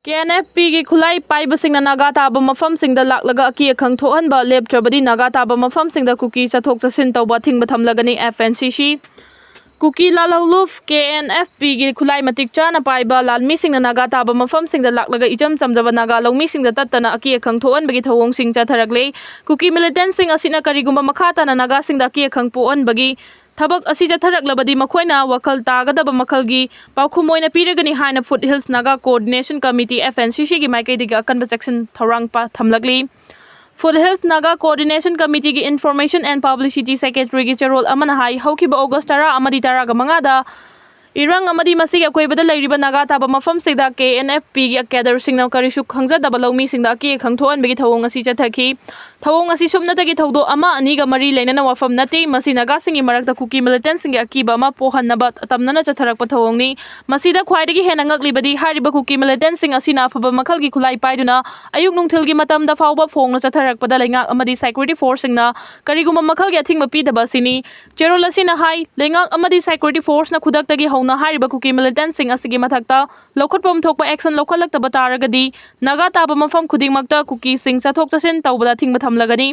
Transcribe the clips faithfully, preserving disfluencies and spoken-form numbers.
K and F ꯄꯤꯒꯤ ꯈꯨꯠꯂꯥꯏ ꯄꯥꯏꯕꯁꯤꯡꯅ ꯅꯥꯒꯥ ꯇꯥꯕ ꯃꯐꯝꯁꯤꯡꯗ ꯂꯥꯛꯂꯒ ꯑꯀꯤ ꯑꯈꯪ ꯊꯣꯛꯍꯟꯕ ꯂꯦꯞꯇ꯭ꯔꯕꯗꯤ ꯅꯥꯒꯥ ꯇꯥꯕ ꯃꯐꯝꯁꯤꯡꯗ ꯀꯨꯀꯤ ꯆꯠꯊꯣꯛ ꯆꯠꯁꯤꯟ ꯇꯧꯕ ꯑꯊꯤꯡꯕ ꯊꯝꯂꯒꯅꯤ, ꯑꯦꯐ ꯑꯦꯟ ꯁꯤ ꯁꯤ꯫ ꯀꯨꯀꯤ ꯂꯥꯜꯍꯧꯂꯨꯞ ꯀꯦ ꯑꯦꯟ ꯑꯦꯐ ꯄꯤꯒꯤ ꯈꯨꯠꯂꯥꯏ ꯃꯇꯤꯛ ꯆꯥꯅ ꯄꯥꯏꯕ ꯂꯥꯟꯃꯤꯁꯤꯡꯅ ꯅꯥꯒꯥ ꯇꯥꯕ ꯃꯐꯝꯁꯤꯡꯗ ꯂꯥꯛꯂꯒ ꯏꯆꯝ ꯆꯝꯖꯕ ꯅꯥꯒꯥ ꯂꯧꯃꯤꯁꯤꯡꯗ ꯇꯠꯇꯅ ꯑꯀꯤ ꯑꯈꯪ ꯊꯣꯛꯍꯟꯕꯒꯤ ꯊꯧꯑꯣꯡꯁꯤꯡ ꯆꯠꯊꯔꯛꯂꯦ꯫ ꯀꯨꯀꯤ ꯃꯤꯂꯤꯇꯦꯟꯁꯤꯡ ꯑꯁꯤꯅ ꯀꯔꯤꯒꯨꯝꯕ ꯃꯈꯥ ꯇꯥꯅ ꯅꯥꯒꯥꯁꯤꯡꯗ ꯑꯀꯤ ꯑꯈꯪ ꯄꯣꯛꯍꯟꯕꯒꯤ ꯊꯕꯛ ꯑꯁꯤ ꯆꯠꯊꯔꯛꯂꯕꯗꯤ ꯃꯈꯣꯏꯅ ꯋꯥꯈꯜ ꯇꯥꯒꯗꯕ ꯃꯈꯜꯒꯤ ꯄꯥꯎꯈꯨꯝ ꯑꯣꯏꯅ ꯄꯤꯔꯒꯅꯤ ꯍꯥꯏꯅ foot hills Naga coordination committee, F N C ꯁꯤꯒꯤ ꯃꯥꯏꯀꯩꯗꯒꯤ ꯑꯀꯟꯕ ꯆꯦꯛꯁꯤꯟ ꯊꯧꯔꯥꯡ ꯄ-, ꯊꯝꯂꯛꯂꯤ꯫ ꯐꯨꯠ ꯍꯤꯜꯁ ꯅꯥꯒꯥ ꯀꯣꯑꯣꯔꯗꯤꯅꯦꯁꯟ ꯀꯃꯤꯇꯤꯒꯤ ꯏꯟꯐꯣꯔꯃꯦꯁꯟ ꯑꯦꯟ ꯄꯕ꯭ꯂꯤꯁꯤꯇꯤ ꯁꯦꯀ꯭ꯔꯦꯇꯔꯤꯒꯤ ꯆꯦꯔꯣꯜ ꯑꯃꯅ ꯍꯥꯏ, ꯍꯧꯈꯤꯕ ꯑꯣꯒꯁ ꯇꯔꯥ ꯑꯃꯗꯤ ꯇꯔꯥꯒ ꯃꯉꯥꯗ ꯏꯔꯪ ꯑꯃꯗꯤ ꯃꯁꯤꯒꯤ ꯑꯀꯣꯏꯕꯗ ꯂꯩꯔꯤꯕ ꯅꯥꯒꯥ ꯇꯥꯕ ꯃꯐꯝꯁꯤꯡꯗ ꯀꯦ ꯑꯦꯟ ꯑꯦꯐ ꯄꯤꯒꯤ ꯀꯦꯗꯔꯁꯤꯡꯅ ꯀꯔꯤꯁꯨ ꯈꯪꯖꯗꯕ ꯂꯧꯃꯤꯁꯤꯡꯗ ꯑꯀꯤ ꯑꯈꯪ ꯊꯣꯛꯍꯟꯕꯒꯤ ꯊꯧꯑꯣꯡ ꯑꯁꯤ ꯆꯠꯊꯈꯤ꯫ ꯊꯧꯑꯣꯡ ꯑꯁꯤ ꯁꯨꯞꯅꯇꯒꯤ ꯊꯧꯗꯣꯛ ꯑꯃ ꯑꯅꯤꯒ ꯃꯔꯤ ꯂꯩꯅꯅ ꯋꯥꯐꯝ ꯅꯠꯇꯦ꯫ ꯃꯁꯤ ꯅꯥꯒꯥꯁꯤꯡꯒꯤ ꯃꯔꯛꯇ ꯀꯨꯀꯤ ꯃꯤꯂꯤꯇꯦꯟꯁꯤꯡꯒꯤ ꯑꯀꯤꯕ ꯑꯃ ꯄꯣꯛꯍꯟꯅꯕ ꯇꯝꯅꯅ ꯆꯠꯊꯔꯛꯄ ꯊꯧꯑꯣꯡꯅꯤ꯫ ꯃꯁꯤꯗ ꯈ꯭ꯋꯥꯏꯗꯒꯤ ꯍꯦꯟꯅ ꯉꯛꯂꯤꯕꯗꯤ ꯍꯥꯏꯔꯤꯕ ꯀꯨꯀꯤ ꯃꯤꯂꯤꯇꯦꯟꯁꯤꯡ ꯑꯁꯤꯅ ꯑꯐꯕ ꯃꯈꯜꯒꯤ ꯈꯨꯠꯂꯥꯏ ꯄꯥꯏꯗꯨꯅ ꯑꯌꯨꯛ ꯅꯨꯡꯊꯤꯜꯒꯤ ꯃꯇꯝꯗ ꯐꯥꯎꯕ ꯐꯣꯡꯅ ꯆꯠꯊꯔꯛꯄꯗ ꯂꯩꯉꯥꯛ ꯑꯃꯗꯤ ꯁꯦꯀ꯭ꯌꯨꯔꯤꯇꯤ ꯐꯣꯔꯁꯁꯤꯡꯅ ꯀꯔꯤꯒꯨꯝꯕ ꯃꯈꯜꯒꯤ ꯑꯊꯤꯡꯕ ꯄꯤꯗꯕ ꯑꯁꯤꯅꯤ꯫ ꯆꯦꯔꯣꯜ ꯑꯁꯤꯅ ꯍꯥꯏ, ꯂꯩꯉꯥꯛ ꯑꯃꯗꯤ ꯁꯦꯀ꯭ꯌꯨꯔꯤꯇꯤ ꯐꯣꯔꯁꯅ ꯈꯨꯗꯛꯇꯒꯤ ꯍꯧꯅ ꯍꯥꯏꯔꯤꯕ ꯀꯨꯀꯤ ꯃꯤꯂꯤꯇꯦꯟꯁꯤꯡ ꯑꯁꯤꯒꯤ ꯃꯊꯛꯇ ꯂꯧꯈꯠꯐꯝ ꯊꯣꯛꯄ ꯑꯦꯛꯁꯟ ꯂꯧꯈꯠꯂꯛꯇꯕ ꯇꯥꯔꯒꯗꯤ ꯅꯥꯒꯥ ꯇꯥꯕ ꯃꯐꯝ ꯈꯨꯗꯤꯡꯃꯛꯇ ꯀꯨꯀꯤꯁꯤꯡ ꯆꯠꯊꯣꯛ ꯆꯠꯁꯤꯟ ꯇꯧꯕꯗ ꯑꯊꯤꯡꯕ ꯊꯝꯂꯒꯅꯤ꯫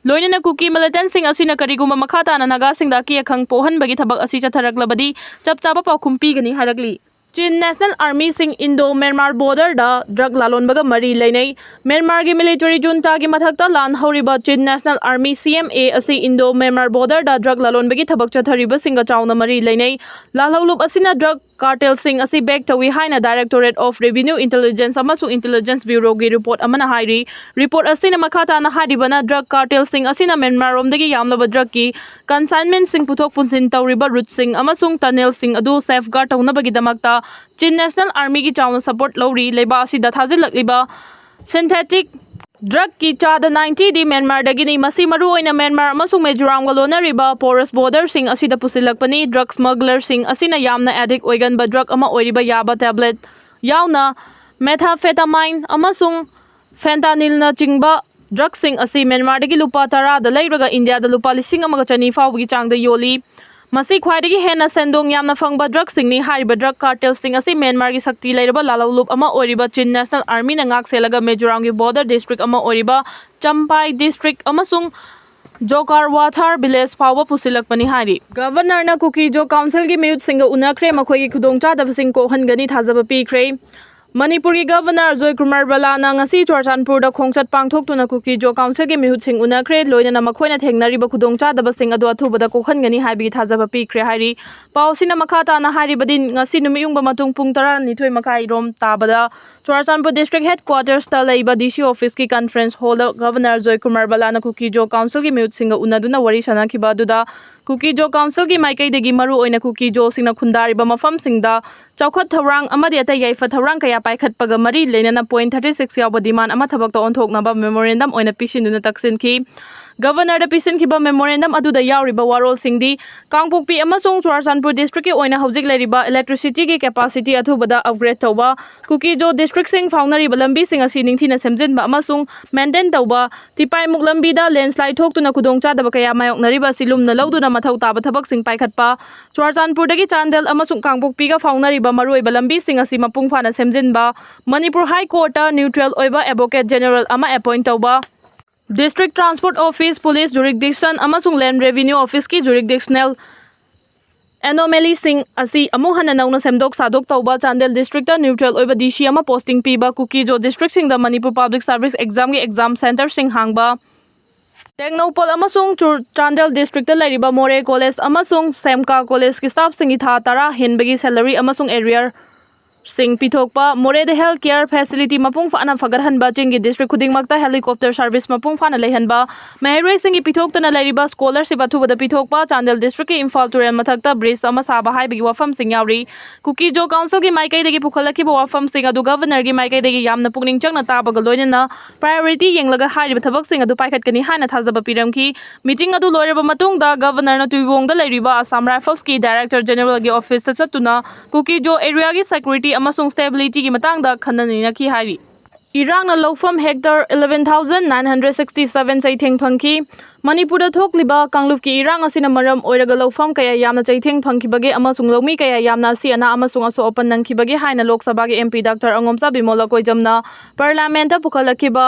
ꯂꯣꯏꯅꯅ ꯀꯨꯀꯤ ꯃꯤꯂꯤꯇꯦꯟꯁꯤꯡ ꯑꯁꯤꯅ ꯀꯔꯤꯒꯨꯝꯕ ꯃꯈꯥ ꯇꯥꯅ ꯅꯥꯒꯥꯁꯤꯡꯗ ꯑꯀꯤ ꯑꯈꯪ ꯄꯣꯛꯍꯟꯕꯒꯤ ꯊꯕꯛ ꯑꯁꯤ ꯆꯠꯊꯔꯛꯂꯕꯗꯤ ꯆꯞ ꯆꯥꯕ ꯄꯥꯎꯈꯨꯝ ꯄꯤꯒꯅꯤ ꯍꯥꯏꯔꯛꯂꯤ꯫ ꯆꯤꯟ ꯅꯦꯁꯅꯦꯜ ꯑꯥꯔꯃꯤꯁꯤꯡ ꯏꯟꯗꯣ ꯃ꯭ꯌꯥꯟꯃꯥꯔ ꯕꯣꯔꯗꯔꯗ ꯗ꯭ꯔꯒ ꯂꯥꯂꯣꯟꯕꯒ ꯃꯔꯤ ꯂꯩꯅꯩ꯫ ꯃ꯭ꯌꯥꯟꯃꯥꯔꯒꯤ ꯃꯤꯂꯤꯇꯔꯤ ꯖꯨꯟꯇꯥꯒꯤ ꯃꯊꯛꯇ ꯂꯥꯟ ꯍꯧꯔꯤꯕ ꯆꯤꯟ ꯅꯦꯁꯅꯦꯜ ꯑꯥꯔꯃꯤ, ꯁꯤ ꯑꯦꯝ ꯑꯦ, ꯑꯁꯤ ꯏꯟꯗꯣ ꯃ꯭ꯌꯥꯟꯃꯥꯔ ꯕꯣꯔꯗꯔꯗ ꯗ꯭ꯔꯒ ꯂꯥꯂꯣꯟꯕꯒꯤ ꯊꯕꯛ ꯆꯠꯊꯔꯤꯕꯁꯤꯡꯒ ꯆꯥꯎꯅ ꯃꯔꯤ ꯂꯩꯅꯩ꯫ ꯂꯥꯜꯍꯧꯂꯨꯞ ꯑꯁꯤꯅ ꯗ꯭ꯔꯒ ꯀꯥꯔꯇꯦꯜꯁꯤꯡ ꯑꯁꯤ ꯕꯦꯛ ꯇꯧꯏ ꯍꯥꯏꯅ ꯗꯥꯏꯔꯦꯛꯇꯣꯔꯦꯠ ꯑꯣꯐ ꯔꯦꯚꯤꯅ꯭ꯌꯨ ꯏꯟꯇꯦꯂꯤꯖꯦꯟꯁ ꯑꯃꯁꯨꯡ ꯏꯟꯇꯦꯂꯤꯖꯦꯟꯁ ꯕ꯭ꯌꯨꯔꯣꯒꯤ ꯔꯤꯄꯣꯔꯠ ꯑꯃꯅ ꯍꯥꯏꯔꯤ꯫ ꯔꯤꯄꯣꯔꯠ ꯑꯁꯤꯅ ꯃꯈꯥ ꯇꯥꯅ ꯍꯥꯏꯔꯤꯕꯅ, ꯗ꯭ꯔꯒ ꯀꯥꯔꯇꯦꯜꯁꯤꯡ ꯑꯁꯤꯅ ꯃ꯭ꯌꯥꯟꯃꯥꯔꯔꯣꯝꯗꯒꯤ ꯌꯥꯝꯂꯕ ꯗ꯭ꯔꯒꯀꯤ ꯀꯟꯁꯥꯏꯟꯃꯦꯟꯁꯤꯡ ꯄꯨꯊꯣꯛ ꯄꯨꯁꯤꯟ ꯇꯧꯔꯤꯕ ꯔꯨꯠꯁꯤꯡ ꯑꯃꯁꯨꯡ ꯇꯅꯦꯜꯁꯤꯡ ꯑꯗꯨ ꯁꯦꯐꯒꯥꯔꯗ ꯇꯧꯅꯕꯒꯤꯗꯃꯛꯇ ꯆꯤꯟ ꯅꯦꯁꯅꯦꯜ ꯑꯥꯔꯃꯤꯒꯤ ꯆꯥꯎꯅ ꯁꯄꯣꯔꯠ ꯂꯧꯔꯤ꯫ ꯂꯩꯕꯥꯛ ꯑꯁꯤꯗ ꯊꯥꯖꯤꯜꯂꯛꯂꯤꯕ ꯁꯤꯟꯊꯦꯇꯤꯛ ꯗ꯭ꯔꯒꯀꯤ ꯆꯥꯗ ꯅꯥꯏꯟꯇꯤꯗꯤ ꯃ꯭ꯌꯥꯟꯃꯥꯔꯗꯒꯤꯅꯤ꯫ ꯃꯁꯤ ꯃꯔꯨꯑꯣꯏꯅ ꯃ꯭ꯌꯥꯟꯃꯥꯔ ꯑꯃꯁꯨꯡ ꯃꯤꯖꯣꯔꯥꯝꯒ ꯂꯣꯟꯅꯔꯤꯕ ꯄꯣꯔꯁ ꯕꯣꯔꯗꯔꯁꯤꯡ ꯑꯁꯤꯗ ꯄꯨꯁꯤꯜꯂꯛꯄꯅꯤ꯫ ꯗ꯭ꯔꯒ ꯁ꯭ꯃꯒꯂꯔꯁꯤꯡ ꯑꯁꯤꯅ ꯌꯥꯝꯅ ꯑꯦꯗꯤꯛ ꯑꯣꯏꯒꯟꯕ ꯗ꯭ꯔꯒ ꯑꯃ ꯑꯣꯏꯔꯤꯕ ꯌꯥꯕ ꯇꯦꯕ꯭ꯂꯦꯠ ꯌꯥꯎꯅ ꯃꯦꯊꯥꯐꯦꯇꯥꯃꯥꯏꯟ ꯑꯃꯁꯨꯡ ꯐꯦꯟꯇꯥꯅꯤꯜꯅꯆꯤꯡꯕ ꯗ꯭ꯔꯒꯁꯤꯡ ꯑꯁꯤ ꯃ꯭ꯌꯥꯟꯃꯥꯔꯗꯒꯤ ꯂꯨꯄꯥ ꯇꯔꯥꯗ ꯂꯩꯔꯒ ꯏꯟꯗꯤꯌꯥꯗ ꯂꯨꯄꯥ ꯂꯤꯁꯤꯡ ꯑꯃꯒ ꯆꯅꯤ ꯐꯥꯎꯕꯒꯤ ꯆꯥꯡꯗ ꯌꯣꯜꯂꯤ꯫ ꯃꯁꯤ ꯈ꯭ꯋꯥꯏꯗꯒꯤ ꯍꯦꯟꯅ ꯁꯦꯟꯗꯣꯡ ꯌꯥꯝꯅ ꯐꯪꯕ ꯗ꯭ꯔꯒꯁꯤꯡꯅꯤ꯫ ꯍꯥꯏꯔꯤꯕ ꯗ꯭ꯔꯒ ꯀꯥꯔꯇꯦꯜꯁꯤꯡ ꯑꯁꯤ ꯃ꯭ꯌꯥꯟꯃꯥꯔꯒꯤ ꯁꯛꯇꯤ ꯂꯩꯔꯕ ꯂꯥꯜꯍꯧꯂꯨꯞ ꯑꯃ ꯑꯣꯏꯔꯤꯕ ꯆꯤꯟ ꯅꯦꯁꯅꯦꯜ ꯑꯥꯔꯃꯤꯅ ꯉꯥꯛ ꯁꯦꯜꯂꯒ ꯃꯤꯖꯣꯔꯥꯝꯒꯤ ꯕꯣꯔꯗꯔ ꯗꯤꯁꯇ꯭ꯔꯤꯛ ꯑꯃ ꯑꯣꯏꯔꯤꯕ ꯆꯝꯄꯥꯏ ꯗꯤꯁꯇ꯭ꯔꯤꯛ ꯑꯃꯁꯨꯡ ꯖꯣꯀꯥꯔꯋꯥꯊꯥꯔ ꯚꯤꯂꯦꯖ ꯐꯥꯎꯕ ꯄꯨꯁꯤꯜꯂꯛꯄꯅꯤ ꯍꯥꯏꯔꯤ꯫ ꯒꯚꯔꯅꯔꯅ ꯀꯨꯀꯤꯖꯣ ꯀꯥꯎꯟꯁꯤꯜꯒꯤ ꯃꯤꯍꯨꯠꯁꯤꯡꯒ ꯎꯅꯈ꯭ꯔꯦ, ꯃꯈꯣꯏꯒꯤ ꯈꯨꯗꯣꯡꯆꯥꯗꯕꯁꯤꯡ ꯀꯣꯛꯍꯟꯒꯅꯤ ꯊꯥꯖꯕ ꯄꯤꯈ꯭ꯔꯦ꯫ ꯃꯅꯤꯄꯨꯔꯒꯤ ꯒꯚꯔꯅꯔ ꯑꯖꯣꯏ ꯀꯨꯃꯥꯔ ꯕꯂꯥꯅ ꯉꯁꯤ ꯆꯨꯔꯆꯥꯟꯄꯨꯔꯗ ꯈꯣꯡꯆꯠ ꯄꯥꯡꯊꯣꯛꯇꯨꯅ ꯀꯨꯀꯤꯖꯣ ꯀꯥꯎꯟꯁꯤꯜꯒꯤ ꯃꯤꯍꯨꯠꯁꯤꯡ ꯎꯅꯈ꯭ꯔꯦ, ꯂꯣꯏꯅꯅ ꯃꯈꯣꯏꯅ ꯊꯦꯡꯅꯔꯤꯕ ꯈꯨꯗꯣꯡꯆꯥꯗꯕꯁꯤꯡ ꯑꯗꯨ ꯑꯊꯨꯕꯗ ꯀꯣꯛꯍꯟꯒꯅꯤ ꯍꯥꯏꯕꯒꯤ ꯊꯥꯖꯕ ꯄꯤꯈ꯭ꯔꯦ ꯍꯥꯏꯔꯤ꯫ ꯄꯥꯎꯁꯤꯅ ꯃꯈꯥ ꯇꯥꯅ ꯍꯥꯏꯔꯤꯕꯗꯤ, ꯉꯁꯤ ꯅꯨꯃꯤꯠ ꯌꯨꯡꯕ ꯃꯇꯨꯡ ꯄꯨꯡ ꯇꯔꯥꯅꯤꯊꯣꯏ ꯃꯈꯥꯏ ꯔꯣꯝ ꯇꯥꯕꯗ ꯆꯨꯔꯆꯥꯟꯄꯨꯔ ꯗꯤꯁꯇ꯭ꯔꯤꯛ ꯍꯦꯗ ꯀ꯭ꯋꯥꯔꯇꯔꯁꯇ ꯂꯩꯕ ꯗꯤ ꯁꯤ ꯑꯣꯐꯤꯁꯀꯤ ꯀꯟꯐꯔꯦꯟꯁ ꯍꯣꯜꯗ ꯒꯚꯔꯅꯔ ꯑꯖꯣꯏ ꯀꯨꯃꯥꯔ ꯕꯂꯥꯅ ꯀꯨꯀꯤꯖꯣ ꯀꯥꯎꯟꯁꯤꯜꯒꯤ ꯃꯤꯍꯨꯠꯁꯤꯡꯒ ꯎꯅꯗꯨꯅ ꯋꯥꯔꯤ ꯁꯥꯟꯅꯈꯤꯕ ꯑꯗꯨꯗ ꯀꯨꯀꯤꯖꯣ ꯀꯥꯎꯟꯁꯤꯜꯒꯤ ꯃꯥꯏꯀꯩꯗꯒꯤ ꯃꯔꯨꯑꯣꯏꯅ ꯀꯨꯀꯤꯖꯣꯁꯤꯡꯅ ꯈꯨꯟꯗꯥꯔꯤꯕ ꯃꯐꯝꯁꯤꯡꯗ ꯆꯥꯎꯈꯠ ꯊꯧꯔꯥꯡ ꯑꯃꯗꯤ ꯑꯇꯩ ꯌꯥꯏꯐ ꯊꯧꯔꯥꯡ ꯀꯌꯥ ꯄꯥꯏꯈꯠꯄꯒ ꯃꯔꯤ ꯂꯩꯅꯅ ꯄꯣꯏꯟꯠ ꯊꯥꯔꯇꯤ ꯁꯤꯛꯁ ꯌꯥꯎꯕ ꯗꯤꯃꯥꯟ ꯑꯃ ꯊꯕꯛꯇ ꯑꯣꯟꯊꯣꯛꯅꯕ ꯃꯦꯃꯣꯔꯦꯟꯗꯝ ꯑꯣꯏꯅ ꯄꯤꯁꯤꯟꯗꯨꯅ ꯇꯛꯁꯤꯟꯈꯤ꯫ ꯒꯚꯔꯅꯔꯗ ꯄꯤꯁꯤꯟꯈꯤꯕ ꯃꯦꯃꯣꯔꯦꯟꯗꯝ ꯑꯗꯨꯗ ꯌꯥꯎꯔꯤꯕ ꯋꯥꯔꯣꯜꯁꯤꯡꯗꯤ ꯀꯥꯡꯄꯣꯛꯄꯤ ꯑꯃꯁꯨꯡ ꯆꯨꯔꯆꯥꯟꯄꯨꯔ ꯗꯤꯁꯇ꯭ꯔꯤꯛꯀꯤ ꯑꯣꯏꯅ ꯍꯧꯖꯤꯛ ꯂꯩꯔꯤꯕ ꯏꯂꯦꯛꯇ꯭ꯔꯤꯁꯤꯇꯤꯒꯤ ꯀꯦꯄꯥꯁꯤꯇꯤ ꯑꯊꯨꯕꯗ ꯑꯞꯒ꯭ꯔꯦꯗ ꯇꯧꯕ, ꯀꯨꯀꯤꯖꯣ ꯗꯤꯁꯇ꯭ꯔꯤꯛꯁꯤꯡ ꯐꯥꯎꯅꯔꯤꯕ ꯂꯝꯕꯤꯁꯤꯡ ꯑꯁꯤ ꯅꯤꯡꯊꯤꯅ ꯁꯦꯝꯖꯤꯟꯕ ꯑꯃꯁꯨꯡ ꯃꯦꯟꯇꯦꯟ ꯇꯧꯕ, ꯇꯤꯄꯥꯏꯃꯨꯛ ꯂꯝꯕꯤꯗ ꯂꯦꯟꯁꯂꯥꯏꯗ ꯊꯣꯛꯇꯨꯅ ꯈꯨꯗꯣꯡꯆꯥꯗꯕ ꯀꯌꯥ ꯃꯥꯌꯣꯛꯅꯔꯤꯕ ꯑꯁꯤ ꯂꯨꯝꯅ ꯂꯧꯗꯨꯅ ꯃꯊꯧ ꯇꯥꯕ ꯊꯕꯛꯁꯤꯡ ꯄꯥꯏꯈꯠꯄ, ꯆꯨꯔꯆꯥꯟꯄꯨꯔꯗꯒꯤ ꯆꯥꯟꯗꯦꯜ ꯑꯃꯁꯨꯡ ꯀꯥꯡꯄꯣꯛꯄꯤꯒ ꯐꯥꯎꯅꯔꯤꯕ ꯃꯔꯨꯑꯣꯏꯕ ꯂꯝꯕꯤꯁꯤꯡ ꯑꯁꯤ ꯃꯄꯨꯡ ꯐꯥꯅ ꯁꯦꯝꯖꯤꯟꯕ, ꯃꯅꯤꯄꯨꯔ ꯍꯥꯏ ꯀꯣꯔꯠꯇ ꯅ꯭ꯌꯨꯇ꯭ꯔꯦꯜ ꯑꯣꯏꯕ ꯑꯦꯗꯚꯣꯀꯦꯠ ꯖꯦꯅꯦꯔꯦꯜ ꯑꯃ ꯑꯦꯄꯣꯏꯟꯠ ꯇꯧꯕ, district transport office, police jurisdiction ꯑꯃꯁꯨꯡ ꯂꯦꯟꯗ ꯔꯦꯚꯤꯅ꯭ꯌꯨ ꯑꯣꯐꯤꯁꯀꯤ ꯖꯨꯔꯤꯁꯗꯤꯛꯁꯅꯦꯜ ꯑꯦꯅꯣꯃꯦꯂꯤꯁꯤꯡ ꯑꯁꯤ ꯑꯃꯨꯛ ꯍꯟꯅ ꯅꯧꯅ ꯁꯦꯝꯗꯣꯛ ꯁꯥꯗꯣꯛ ꯇꯧꯕ, ꯆꯥꯟꯗꯦꯜ ꯗꯤꯁꯇ꯭ꯔꯤꯛꯇ ꯅ꯭ꯌꯨꯇ꯭ꯔꯦꯜ ꯑꯣꯏꯕ ꯗꯤ ꯁꯤ ꯑꯃ ꯄꯣꯁꯇꯤꯡ ꯄꯤꯕ, ꯀꯨꯀꯤꯖꯣ ꯗꯤꯁꯇ꯭ꯔꯤꯛꯁꯤꯡꯗ ꯃꯅꯤꯄꯨꯔ ꯄꯕ꯭ꯂꯤꯛ ꯁꯥꯔꯚꯤꯁ ꯑꯦꯛꯖꯥꯝꯒꯤ ꯑꯦꯛꯖꯥꯝ ꯁꯦꯟꯇꯔꯁꯤꯡ ꯍꯥꯡꯕ, ꯇꯦꯡꯅꯧꯄꯜ ꯑꯃꯁꯨꯡ ꯆꯨꯔ-, ꯆꯥꯟꯗꯦꯜ ꯗꯤꯁꯇ꯭ꯔꯤꯛꯇ ꯂꯩꯔꯤꯕ ꯃꯣꯔꯦ ꯀꯣꯂꯦꯖ ꯑꯃꯁꯨꯡ ꯁꯦꯝꯀꯥ ꯀꯣꯂꯦꯖꯀꯤ ꯁ꯭ꯇꯥꯐꯁꯤꯡꯒꯤ ꯊꯥ ꯇꯔꯥ ꯍꯦꯟꯕꯒꯤ ꯁꯦꯂꯔꯤ ꯑꯃꯁꯨꯡ ꯑꯦꯔꯤꯌꯔꯁꯤꯡ ꯄꯤꯊꯣꯛꯄ, ꯃꯣꯔꯦꯗ ꯍꯦꯜꯊ ꯀꯦꯌꯔ ꯐꯦꯁꯤꯂꯤꯇꯤ ꯃꯄꯨꯡ ꯐꯥꯅ ꯐꯒꯠꯍꯟꯕ, ꯆꯤꯡꯒꯤ ꯗꯤꯁꯇ꯭ꯔꯤꯛ ꯈꯨꯗꯤꯡꯃꯛꯇ ꯍꯦꯂꯤꯀꯣꯞꯇꯔ ꯁꯥꯔꯚꯤꯁ ꯃꯄꯨꯡ ꯐꯥꯅ ꯂꯩꯍꯟꯕ, ꯃꯍꯩꯔꯣꯏꯁꯤꯡꯒꯤ ꯄꯤꯊꯣꯛꯇꯅ ꯂꯩꯔꯤꯕ ꯁ꯭ꯀꯣꯂꯔꯁꯤꯞ ꯑꯊꯨꯕꯗ ꯄꯤꯊꯣꯛꯄ, ꯆꯥꯟꯗꯦꯜ ꯗꯤꯁꯇ꯭ꯔꯤꯛꯀꯤ ꯏꯝꯐꯥꯜ ꯇꯨꯔꯦꯜ ꯃꯊꯛꯇ ꯕ꯭ꯔꯤꯖ ꯑꯃ ꯁꯥꯕ ꯍꯥꯏꯕꯒꯤ ꯋꯥꯐꯝꯁꯤꯡ ꯌꯥꯎꯔꯤ꯫ ꯀꯨꯀꯤꯖꯣ ꯀꯥꯎꯟꯁꯤꯜꯒꯤ ꯃꯥꯏꯀꯩꯗꯒꯤ ꯄꯨꯈꯠꯂꯛꯈꯤꯕ ꯋꯥꯐꯝꯁꯤꯡ ꯑꯗꯨ ꯒꯚꯔꯅꯔꯒꯤ ꯃꯥꯏꯀꯩꯗꯒꯤ ꯌꯥꯝꯅ ꯄꯨꯛꯅꯤꯡ ꯆꯪꯅ ꯇꯥꯕꯒ ꯂꯣꯏꯅꯅ ꯄ꯭ꯔꯥꯏꯌꯣꯔꯤꯇꯤ ꯌꯦꯡꯂꯒ ꯍꯥꯏꯔꯤꯕ ꯊꯕꯛꯁꯤꯡ ꯑꯗꯨ ꯄꯥꯏꯈꯠꯀꯅꯤ ꯍꯥꯏꯅ ꯊꯥꯖꯕ ꯄꯤꯔꯝꯈꯤ꯫ ꯃꯤꯇꯤꯡ ꯑꯗꯨ ꯂꯣꯏꯔꯕ ꯃꯇꯨꯡꯗ ꯒꯚꯔꯅꯔꯅ ꯇꯨꯏꯋꯣꯡꯗ ꯂꯩꯔꯤꯕ ꯑꯁꯥꯝ ꯔꯥꯏꯐꯜꯁꯀꯤ ꯗꯥꯏꯔꯦꯛꯇꯔ ꯖꯦꯅꯦꯔꯦꯜꯒꯤ ꯑꯣꯐꯤꯁꯇ ꯆꯠꯇꯨꯅ ꯀꯨꯀꯤꯖꯣ ꯑꯦꯔꯤꯌꯥꯒꯤ ꯁꯦꯀ꯭ꯌꯨꯔꯤꯇꯤ ꯑꯃꯁꯨꯡ ꯁ꯭ꯇꯦꯕꯤꯂꯤꯇꯤꯒꯤ ꯃꯇꯥꯡꯗ ꯈꯟꯅ ꯅꯩꯅꯈꯤ ꯍꯥꯏꯔꯤ꯫ ꯏꯔꯥꯡꯅ ꯂꯧꯐꯝ hectare eleven thousand nine hundred sixty seven ꯆꯩꯊꯦꯡ ꯐꯪꯈꯤ꯫ ꯃꯅꯤꯄꯨꯔꯗ ꯊꯣꯛꯂꯤꯕ ꯀꯥꯡꯂꯨꯞꯀꯤ ꯏꯔꯥꯡ ꯑꯁꯤꯅ ꯃꯔꯝ ꯑꯣꯏꯔꯒ ꯂꯧꯐꯝ ꯀꯌꯥ ꯌꯥꯝꯅ ꯆꯩꯊꯦꯡ ꯐꯪꯈꯤꯕꯒꯦ ꯑꯃꯁꯨꯡ ꯂꯧꯃꯤ ꯀꯌꯥ ꯌꯥꯝꯅ ꯑꯁꯤ ꯑꯅꯥ ꯑꯃꯁꯨꯡ ꯑꯁꯣꯛ ꯑꯄꯟ ꯅꯪꯈꯤꯕꯒꯦ ꯍꯥꯏꯅ ꯂꯣꯛ ꯁꯚꯥꯒꯤ M P Doctor ꯑꯉꯣꯝꯆꯥ ꯕꯤꯃꯣꯂ ꯀꯣꯏꯖꯝꯅ ꯄꯥꯔꯂꯤꯌꯥꯃꯦꯟꯠꯇ ꯄꯨꯈꯠꯂꯛꯈꯤꯕ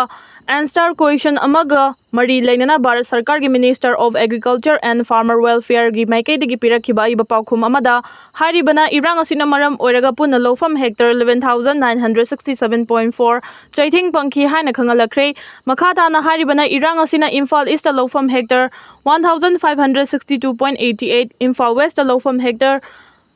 answer question ꯑꯃꯒ ꯃꯔꯤ ꯂꯩꯅꯅ ꯚꯥꯔꯠ ꯁꯔꯀꯥꯔꯒꯤ Minister of Agriculture and Farmer Welfare ꯒꯤ ꯃꯥꯏꯀꯩꯗꯒꯤ ꯄꯤꯔꯛꯈꯤꯕ ꯑꯏꯕ ꯄꯥꯎꯈꯨꯝ ꯑꯃꯗ ꯍꯥꯏꯔꯤꯕꯅ ꯏꯔꯥꯡ ꯑꯁꯤꯅ ꯃꯔꯝ ꯑꯣꯏꯔꯒ ꯄꯨꯟꯅ ꯂꯧꯐꯝ hectare eleven thousand nine hundred sixty seven point four ꯆꯩꯊꯦꯡ ꯐꯪꯈꯤ ꯍꯥꯏꯅ ꯈꯪꯍꯜꯂꯛꯈ꯭ꯔꯦ꯫ ꯃꯈꯥ ꯇꯥꯅ ꯍꯥꯏꯔꯤꯕꯅ ꯏꯔꯥꯡ ꯑꯁꯤꯅ ꯏꯝꯐꯥꯜ East ꯇ ꯂꯧꯐꯝ hectare one thousand five hundred sixty two point eighty eight, Imphal West ꯇ ꯂꯧꯐꯝ hectare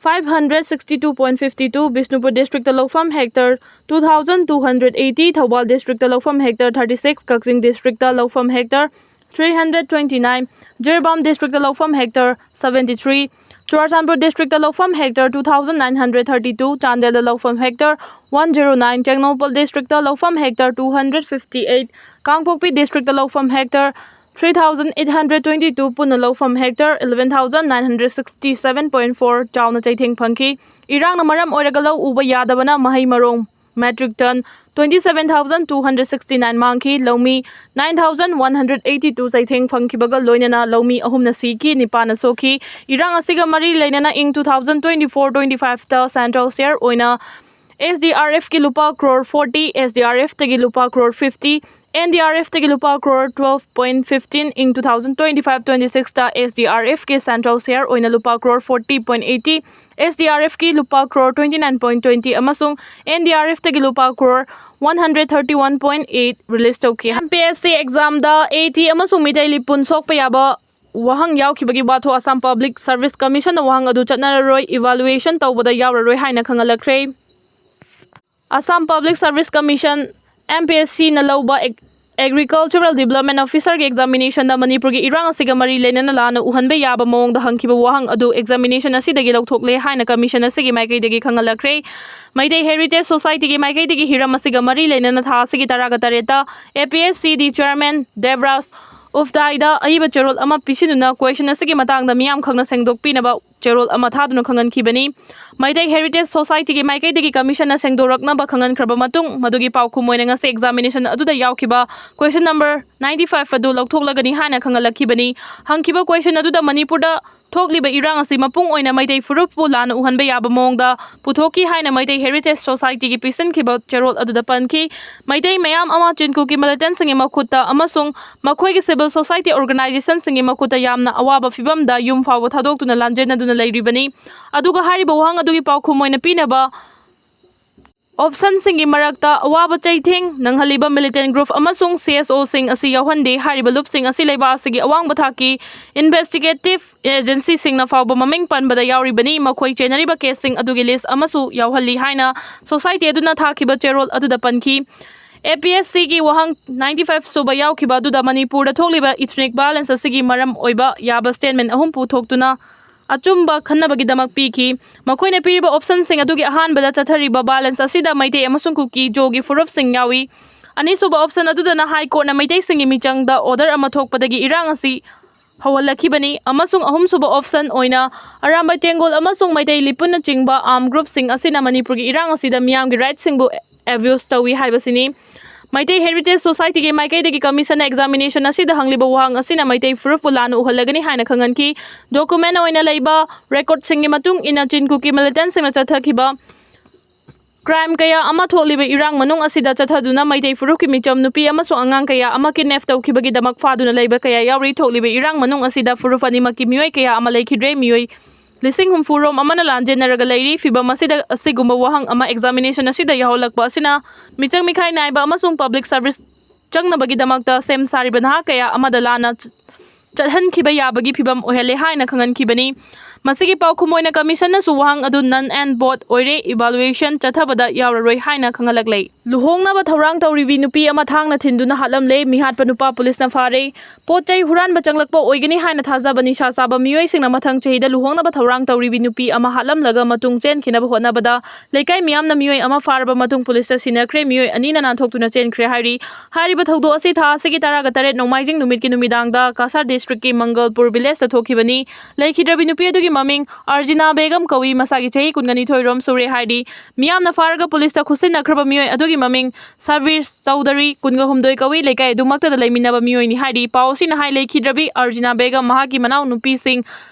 five hundred sixty two point fifty two, Bishnupur District ꯇ ꯂꯧꯐꯝ hectare two thousand two hundred eighty, Thoubal District ꯇ ꯂꯧꯐꯝ hectare thirty six, ꯀꯛꯆꯤꯡ District ꯇ ꯂꯧꯐꯝ hectare three hundred twenty nine, Jiribam District ꯇ ꯂꯧꯐꯝ hectare seventy three, Churachandpur District ꯇ ꯂꯧꯐꯝ hectare two thousand nine hundred thirty two, ꯆꯥꯟꯗꯦꯜꯗ ꯂꯧꯐꯝ hectare one zero nine, Tengnoupal District ꯇ ꯂꯧꯐꯝ hectare two hundred fifty eight, ꯀꯥꯡꯄꯣꯛꯄꯤ District ꯇ ꯂꯧꯐꯝ hectare three thousand eight hundred twenty two, ꯄꯨꯟꯅ ꯂꯧꯐꯝ hectare eleven thousand nine hundred sixty seven point four ꯆꯥꯎꯅ ꯆꯩꯊꯦꯡ ꯐꯪꯈꯤ꯫ ꯏꯔꯥꯡꯅ ꯃꯔꯝ ꯑꯣꯏꯔꯒ ꯂꯧ ꯎꯕ ꯌꯥꯗꯕꯅ ꯃꯍꯩ ꯃꯔꯣꯡ metric ton twenty seven thousand two hundred sixty nine ꯃꯥꯡꯈꯤ꯫ ꯂꯧꯃꯤ nine thousand one hundred eighty two ꯆꯩꯊꯦꯡ ꯐꯪꯈꯤꯕꯒ ꯂꯣꯏꯅꯅ ꯂꯧꯃꯤ ꯑꯍꯨꯝꯅ ꯁꯤꯈꯤ, ꯅꯤꯄꯥꯟꯅ ꯁꯣꯛꯈꯤ꯫ ꯏꯔꯥꯡ ꯑꯁꯤꯒ ꯃꯔꯤ ꯂꯩꯅꯅ ꯏꯪ two thousand twenty four twenty five ꯇ central share ꯑꯣꯏꯅ S D R F ꯀꯤ ꯂꯨꯄꯥ crore forty, S D R F ꯇꯒꯤ ꯂꯨꯄꯥ crore fifty, N D R F ꯇꯒꯤ ꯂꯨꯄꯥ crore twelve point fifteen, ꯏꯪ two thousand twenty five twenty six ꯇ S D R F ꯀꯤ central share ꯑꯣꯏꯅ ꯂꯨꯄꯥ crore forty point eighty, S D R F ꯀꯤ ꯂꯨꯄꯥ crore twenty nine point twenty ꯑꯃꯁꯨꯡ N D R F ꯇꯒꯤ ꯂꯨꯄꯥ crore one hundred thirty one point eight release ꯇꯧꯈꯤ꯫ M P S C exam the A T ꯑꯃꯁꯨꯡ ꯃꯤꯇꯩ ꯂꯤꯄꯨꯟ ꯁꯣꯛꯄ ꯌꯥꯕ ꯋꯥꯍꯪ ꯌꯥꯎꯈꯤꯕꯒꯤ ꯋꯥꯊꯣꯛ Assam Public Service Commission ꯅ ꯋꯥꯍꯪ ꯑꯗꯨ ꯆꯠꯅꯔꯔꯣꯏ, evaluation ꯇꯧꯕꯗ ꯌꯥꯎꯔꯔꯣꯏ ꯍꯥꯏꯅ ꯈꯪꯍꯜꯂꯛꯈ꯭ꯔꯦ꯫ Assam Public Service Commission, M P S C ꯅ ꯂꯧꯕ Ag-, Agricultural Development Officer ꯒꯤ examination ꯗ ꯃꯅꯤꯄꯨꯔꯒꯤ ꯏꯔꯥꯡ ꯑꯁꯤꯒ ꯃꯔꯤ ꯂꯩꯅꯅ ꯂꯥꯟꯅ ꯎꯍꯟꯕ ꯌꯥꯕ ꯃꯑꯣꯡꯗ ꯍꯪꯈꯤꯕ ꯋꯥꯍꯪ ꯑꯗꯨ examination ꯑꯁꯤꯗꯒꯤ ꯂꯧꯊꯣꯛꯂꯦ ꯍꯥꯏꯅ commission ꯑꯁꯤꯒꯤ ꯃꯥꯏꯀꯩꯗꯒꯤ ꯈꯪꯍꯜꯂꯛꯈ꯭ꯔꯦ꯫ ꯃꯩꯇꯩ Heritage Society ꯒꯤ ꯃꯥꯏꯀꯩꯗꯒꯤ ꯍꯤꯔꯝ ꯑꯁꯤꯒ ꯃꯔꯤ ꯂꯩꯅꯅ ꯊꯥ ꯑꯁꯤꯒꯤ ꯇꯔꯥꯒ ꯇꯔꯦꯠꯇ A P S C D chairman Debraj ꯎꯞꯗꯥꯏꯗ ꯑꯏꯕ ꯆꯦꯔꯣꯜ ꯑꯃ ꯄꯤꯁꯤꯟꯗꯨꯅ question ꯑꯁꯤꯒꯤ ꯃꯇꯥꯡꯗ ꯃꯤꯌꯥꯝ ꯈꯪꯅ ꯁꯦꯡꯗꯣꯛꯄꯤꯅꯕ ꯆꯦꯔꯣꯜ ꯑꯃ ꯊꯥꯗꯨꯅ ꯈꯪꯍꯟꯈꯤꯕꯅꯤ꯫ ꯃꯩꯇꯩ ꯍꯦꯔꯤꯇꯦꯖ ꯁꯣꯁꯥꯏꯇꯤꯒꯤ ꯃꯥꯏꯀꯩꯗꯒꯤ ꯀꯃꯤꯁꯟꯅ ꯁꯦꯡꯗꯣꯔꯛꯅꯕ ꯈꯪꯍꯟꯈ꯭ꯔꯕ ꯃꯇꯨꯡ, ꯃꯗꯨꯒꯤ ꯄꯥꯎꯈꯨꯝ ꯑꯣꯏꯅ ꯉꯁꯤ ꯑꯦꯛꯖꯥꯃꯤꯅꯦꯁꯟ ꯑꯗꯨꯗ ꯌꯥꯎꯈꯤꯕ ꯀꯣꯏꯁꯟ ꯅꯝꯕꯔ ꯅꯥꯏꯟꯇꯤ ꯐꯥꯏꯚ ꯑꯗꯨ ꯂꯧꯊꯣꯛꯂꯒꯅꯤ ꯍꯥꯏꯅ ꯈꯪꯍꯜꯂꯛꯈꯤꯕꯅꯤ꯫ ꯍꯪꯈꯤꯕ ꯀꯣꯏꯁꯟ ꯑꯗꯨꯗ ꯃꯅꯤꯄꯨꯔꯗ ꯊꯣꯛꯂꯤꯕ ꯏꯔꯥꯡ ꯑꯁꯤ ꯃꯄꯨꯡ ꯑꯣꯏꯅ ꯃꯩꯇꯩ ꯐꯨꯔꯨꯞꯄꯨ ꯂꯥꯟꯅ ꯎꯍꯟꯕ ꯌꯥꯕ ꯃꯑꯣꯡꯗ ꯄꯨꯊꯣꯛꯈꯤ ꯍꯥꯏꯅ ꯃꯩꯇꯩ ꯍꯦꯔꯤꯇꯦꯖ ꯁꯣꯁꯥꯏꯇꯤꯒꯤ ꯄꯤꯁꯤꯟꯈꯤꯕ ꯆꯦꯔꯣꯜ ꯑꯗꯨꯗ ꯄꯟꯈꯤ꯫ ꯃꯩꯇꯩ ꯃꯌꯥꯝ ꯑꯃ ꯆꯤꯟꯀꯨꯀꯤ ꯃꯤꯂꯤꯇꯦꯟꯁꯤꯡꯒꯤ ꯃꯈꯨꯠꯇ ꯑꯃꯁꯨꯡ ꯃꯈꯣꯏꯒꯤ ꯁꯤꯚꯤꯜ ꯁꯣꯁꯥꯏꯇꯤ ꯑꯣꯔꯒꯅꯥꯏꯖꯦꯁꯟꯁꯤꯡꯒꯤ ꯃꯈꯨꯠꯇ ꯌꯥꯝꯅ ꯑꯋꯥꯕ ꯐꯤꯚꯝꯗ ꯌꯨꯝ ꯐꯥꯎꯕ ꯊꯥꯗꯣꯛꯇꯨꯅ ꯂꯥꯟꯖꯦꯟꯅꯗꯨꯅ ꯂꯩꯔꯤꯕꯅꯤ꯫ ꯑꯗꯨꯒ ꯍꯥꯏꯔꯤꯕ ꯋꯥꯍꯪ ꯑꯗꯨꯒꯤ ꯄꯥꯎꯈꯨꯝ ꯑꯣꯏꯅ ꯄꯤꯅꯕ ꯑꯣꯞꯁꯟꯁꯤꯡꯒꯤ ꯃꯔꯛꯇ ꯑꯋꯥꯕ ꯆꯩꯊꯦꯡ ꯅꯪꯍꯜꯂꯤꯕ ꯃꯤꯂꯤꯇꯦꯟ ꯒ꯭ꯔꯨꯞ ꯑꯃꯁꯨꯡ ꯁꯤ ꯑꯦꯁ ꯑꯣꯁꯤꯡ ꯑꯁꯤ ꯌꯥꯎꯍꯟꯗꯦ꯫ ꯍꯥꯏꯔꯤꯕ ꯂꯨꯞꯁꯤꯡ ꯑꯁꯤ ꯂꯩꯕꯥꯛ ꯑꯁꯤꯒꯤ ꯑꯋꯥꯡꯕ ꯊꯥꯛꯀꯤ ꯏꯟꯚꯦꯁꯇꯤꯒꯦꯇꯤꯚ ꯑꯦꯖꯦꯟꯁꯤꯁꯤꯡꯅ ꯐꯥꯎꯕ ꯃꯃꯤꯡ ꯄꯟꯕꯗ ꯌꯥꯎꯔꯤꯕꯅꯤ꯫ ꯃꯈꯣꯏ ꯆꯦꯟꯅꯔꯤꯕ ꯀꯦꯁꯁꯤꯡ ꯑꯗꯨꯒꯤ ꯂꯤꯁ ꯑꯃꯁꯨ ꯌꯥꯎꯍꯜꯂꯤ ꯍꯥꯏꯅ ꯁꯣꯁꯥꯏꯇꯤ ꯑꯗꯨꯅ ꯊꯥꯈꯤꯕ ꯆꯦꯔꯣꯜ ꯑꯗꯨꯗ ꯄꯟꯈꯤ꯫ ꯑꯦ ꯄꯤ ꯑꯦꯁ ꯁꯤꯒꯤ ꯋꯥꯍꯪ ꯅꯥꯏꯟꯇꯤ ꯐꯥꯏꯚ ꯁꯨꯕ ꯌꯥꯎꯈꯤꯕ ꯑꯗꯨꯗ ꯃꯅꯤꯄꯨꯔꯗ ꯊꯣꯛꯂꯤꯕ ꯏꯊꯅꯤꯛ ꯚꯥꯏꯑꯣꯂꯦꯟꯁ ꯑꯁꯤꯒꯤ ꯃꯔꯝ ꯑꯣꯏꯕ ꯌꯥꯕ ꯁ꯭ꯇꯦꯠꯃꯦꯟ ꯑꯍꯨꯝ ꯄꯨꯊꯣꯛꯇꯨꯅ ꯑꯆꯨꯝꯕ ꯈꯟꯅꯕꯒꯤꯗꯃꯛ ꯄꯤꯈꯤ꯫ ꯃꯈꯣꯏꯅ ꯄꯤꯔꯤꯕ ꯑꯣꯞꯁꯟꯁꯤꯡ ꯑꯗꯨꯒꯤ ꯑꯍꯥꯟꯕꯗ ꯆꯠꯊꯔꯤꯕ ꯚꯥꯏꯑꯣꯂꯦꯟꯁ ꯑꯁꯤꯗ ꯃꯩꯇꯩ ꯑꯃꯁꯨꯡ ꯀꯨꯀꯤ ꯖꯣꯒꯤ ꯐꯨꯔꯨꯞꯁꯤꯡ ꯌꯥꯎꯏ꯫ ꯑꯅꯤꯁꯨꯕ ꯑꯣꯞꯁꯟ ꯑꯗꯨꯗꯅ ꯍꯥꯏ ꯀꯣꯔꯠꯅ ꯃꯩꯇꯩꯁꯤꯡꯒꯤ ꯃꯤꯆꯪꯗ ꯑꯣꯔꯗꯔ ꯑꯃ ꯊꯣꯛꯄꯗꯒꯤ ꯏꯔꯥꯡ ꯑꯁꯤ ꯍꯧꯍꯜꯂꯛꯈꯤꯕꯅꯤ, ꯑꯃꯁꯨꯡ ꯑꯍꯨꯝꯁꯨꯕ ꯑꯣꯞꯁꯟ ꯑꯣꯏꯅ ꯑꯔꯥꯝꯕꯥꯏ ꯇꯦꯡꯒꯣꯜ ꯑꯃꯁꯨꯡ ꯃꯩꯇꯩ ꯂꯤꯄꯨꯟꯅꯆꯤꯡꯕ ꯑꯥꯔꯝ ꯒ꯭ꯔꯨꯞꯁꯤꯡ ꯑꯁꯤꯅ ꯃꯅꯤꯄꯨꯔꯒꯤ ꯏꯔꯥꯡ ꯑꯁꯤꯗ ꯃꯤꯌꯥꯝꯒꯤ ꯔꯥꯏꯠꯁꯤꯡꯕꯨ ꯑꯦꯕ꯭ꯌꯨꯁ ꯇꯧꯏ ꯍꯥꯏꯕꯁꯤꯅꯤ꯫ ꯃꯩꯇꯩ ꯍꯦꯔꯤꯇꯦꯖ ꯁꯣꯁꯥꯏꯇꯤꯒꯤ ꯃꯥꯏꯀꯩꯗꯒꯤ ꯀꯃꯤꯁꯟꯅ ꯑꯦꯛꯖꯥꯃꯤꯅꯦꯁꯟ ꯑꯁꯤꯗ ꯍꯪꯂꯤꯕ ꯋꯥꯍꯪ ꯑꯁꯤꯅ ꯃꯩꯇꯩ ꯐꯨꯔꯨꯞꯄꯨ ꯂꯥꯟꯅ ꯎꯍꯜꯂꯒꯅꯤ ꯍꯥꯏꯅ ꯈꯪꯍꯟꯈꯤ꯫ ꯗꯣꯀꯨꯃꯦꯟ ꯑꯣꯏꯅ ꯂꯩꯕ ꯔꯦꯀꯣꯔꯗꯁꯤꯡꯒꯤ ꯃꯇꯨꯡ ꯏꯟꯅ ꯆꯤꯟꯀꯨꯀꯤ ꯃꯤꯂꯤꯇꯦꯟꯁꯤꯡꯅ ꯆꯠꯊꯈꯤꯕ ꯀ꯭ꯔꯥꯏꯝ ꯀꯌꯥ ꯑꯃ ꯊꯣꯛꯂꯤꯕ ꯏꯔꯥꯡ ꯃꯅꯨꯡ ꯑꯁꯤꯗ ꯆꯠꯊꯗꯨꯅ ꯃꯩꯇꯩ ꯐꯨꯔꯨꯞꯀꯤ ꯃꯤꯆꯝ ꯅꯨꯄꯤ ꯑꯃꯁꯨꯡ ꯑꯉꯥꯡ ꯀꯌꯥ ꯑꯃ ꯀꯤꯗꯅꯦꯞ ꯇꯧꯈꯤꯕꯒꯤꯗꯃꯛ ꯐꯥꯗꯨꯅ ꯂꯩꯕ ꯀꯌꯥ ꯌꯥꯎꯔꯤ꯫ ꯊꯣꯛꯂꯤꯕ ꯏꯔꯥꯡ ꯃꯅꯨꯡ ꯑꯁꯤꯗ ꯐꯨꯔꯨꯞ ꯑꯅꯤꯃꯛꯀꯤ ꯃꯤꯑꯣꯏ ꯀꯌꯥ ꯑꯃ ꯂꯩꯈꯤꯗ꯭ꯔꯦ꯫ ꯃꯤꯑꯣꯏ ꯂꯤꯁꯤꯡ ꯍꯨꯝꯐꯨ ꯔꯣꯝ ꯑꯃꯅ ꯂꯥꯟꯖꯦꯟꯅꯔꯒ ꯂꯩꯔꯤ꯫ ꯐꯤꯚꯝ ꯑꯁꯤꯗ ꯑꯁꯤꯒꯨꯝꯕ ꯋꯥꯍꯪ ꯑꯃ ꯑꯦꯛꯖꯥꯃꯤꯅꯦꯁꯟ ꯑꯁꯤꯗ ꯌꯥꯎꯍꯜꯂꯛꯄ ꯑꯁꯤꯅ ꯃꯤꯆꯪ ꯃꯤꯈꯥꯏ ꯅꯥꯏꯕ ꯑꯃꯁꯨꯡ ꯄꯕ꯭ꯂꯤꯛ ꯁꯔꯚꯤꯁ ꯆꯪꯅꯕꯒꯤꯗꯃꯛꯇ ꯁꯦꯝ ꯁꯥꯔꯤꯕ ꯅꯍꯥ ꯀꯌꯥ ꯑꯃꯗ ꯂꯥꯟꯅ ꯆ-, ꯆꯠꯍꯟꯈꯤꯕ ꯌꯥꯕꯒꯤ ꯐꯤꯚꯝ ꯑꯣꯏꯍꯜꯂꯦ ꯍꯥꯏꯅ ꯈꯪꯍꯟꯈꯤꯕꯅꯤ꯫ ꯃꯁꯤꯒꯤ ꯄꯥꯎꯈꯨꯝ ꯑꯣꯏꯅ ꯀꯃꯤꯁꯟꯅꯁꯨ ꯋꯥꯍꯪ ꯑꯗꯨ ꯅꯟ ꯑꯦꯟ ꯚꯣꯏꯗ ꯑꯣꯏꯔꯦ, ꯏꯚꯥꯂꯨꯑꯦꯁꯟ ꯆꯠꯊꯕꯗ ꯌꯥꯎꯔꯔꯣꯏ ꯍꯥꯏꯅ ꯈꯪꯍꯜꯂꯛꯂꯦ꯫ ꯂꯨꯍꯣꯡꯅꯕ ꯊꯧꯔꯥꯡ ꯇꯧꯔꯤꯕꯤ ꯅꯨꯄꯤ ꯑꯃ ꯊꯥꯡꯅ ꯊꯤꯟꯗꯨꯅ ꯍꯥꯠꯂꯝꯂꯦ꯫ ꯃꯤꯍꯥꯠꯄ ꯅꯨꯄꯥ ꯄꯨꯂꯤꯁꯅ ꯐꯥꯔꯦ꯫ ꯄꯣꯠ ꯆꯩ ꯍꯨꯔꯥꯟꯕ ꯆꯪꯂꯛꯄ ꯑꯣꯏꯒꯅꯤ ꯍꯥꯏꯅ ꯊꯥꯖꯕ ꯅꯤꯁꯥ ꯆꯥꯕ ꯃꯤꯑꯣꯏꯁꯤꯡꯅ ꯃꯊꯪ ꯆꯍꯤꯗ ꯂꯨꯍꯣꯡꯅꯕ ꯊꯧꯔꯥꯡ ꯇꯧꯔꯤꯕꯤ ꯅꯨꯄꯤ ꯑꯃ ꯍꯥꯠꯂꯝꯂꯒ ꯃꯇꯨꯡ ꯆꯦꯟꯈꯤꯅꯕ ꯍꯣꯠꯅꯕꯗ ꯂꯩꯀꯥꯏ ꯃꯤꯌꯥꯝꯅ ꯃꯤꯑꯣꯏ ꯑꯃ ꯐꯥꯔꯕ ꯃꯇꯨꯡ ꯄꯨꯂꯤꯁꯇ ꯁꯤꯟꯅꯈ꯭ꯔꯦ꯫ ꯃꯤꯑꯣꯏ ꯑꯅꯤꯅ ꯅꯥꯟꯊꯣꯛꯇꯨꯅ ꯆꯦꯟꯈ꯭ꯔꯦ ꯍꯥꯏꯔꯤ꯫ ꯍꯥꯏꯔꯤꯕ ꯊꯧꯗꯣꯛ ꯑꯁꯤ ꯊꯥ ꯑꯁꯤꯒꯤ ꯇꯔꯥꯒ ꯇꯔꯦꯠ ꯅꯣꯡꯃꯥꯏꯖꯤꯡ ꯅꯨꯃꯤꯠꯀꯤ ꯅꯨꯃꯤꯗꯥꯡꯗ ꯀꯥꯁꯥꯔ ꯗꯤꯁꯇ꯭ꯔꯤꯛꯀꯤ ꯃꯪꯒꯜꯄꯨꯔ ꯚꯤꯂꯦꯖꯇ ꯊꯣꯛꯈꯤꯕꯅꯤ꯫ ꯂꯩꯈꯤꯗ꯭ꯔꯕꯤ ꯅꯨꯄꯤ ꯑꯗꯨꯒꯤ ꯃꯃꯤꯡ ꯑꯔꯖꯤꯅꯥ ꯕꯦꯒꯝ ꯀꯧꯏ꯫ ꯃꯁꯥꯒꯤ ꯆꯍꯤ ꯀꯨꯟꯒ ꯅꯤꯊꯣꯏ ꯔꯣꯝ ꯁꯨꯔꯦ ꯍꯥꯏꯔꯤ꯫ ꯃꯤꯌꯥꯝꯅ ꯐꯥꯔꯒ ꯄꯨꯂꯤꯁꯇ ꯈꯨꯠꯁꯤꯟꯅꯈ꯭ꯔꯕ ꯃꯤꯑꯣꯏ ꯑꯗꯨꯒꯤ ꯃꯃꯤꯡ ꯁꯕꯤꯔ ꯆꯧꯙꯔꯤ, ꯀꯨꯟꯒ ꯍꯨꯝꯗꯣꯏ ꯀꯧꯏ꯫ ꯂꯩꯀꯥꯏ ꯑꯗꯨꯃꯛꯇꯗ ꯂꯩꯃꯤꯟꯅꯕ ꯃꯤꯑꯣꯏꯅꯤ ꯍꯥꯏꯔꯤ꯫ ꯄꯥꯎ ꯑꯁꯤꯅ ꯍꯥꯏ, ꯂꯩꯈꯤꯗ꯭ꯔꯕꯤ ꯑꯔꯖꯤꯅꯥ ꯕꯦꯒꯝ ꯃꯍꯥꯛꯀꯤ ꯃꯅꯥꯎꯅꯨꯄꯤꯁꯤꯡ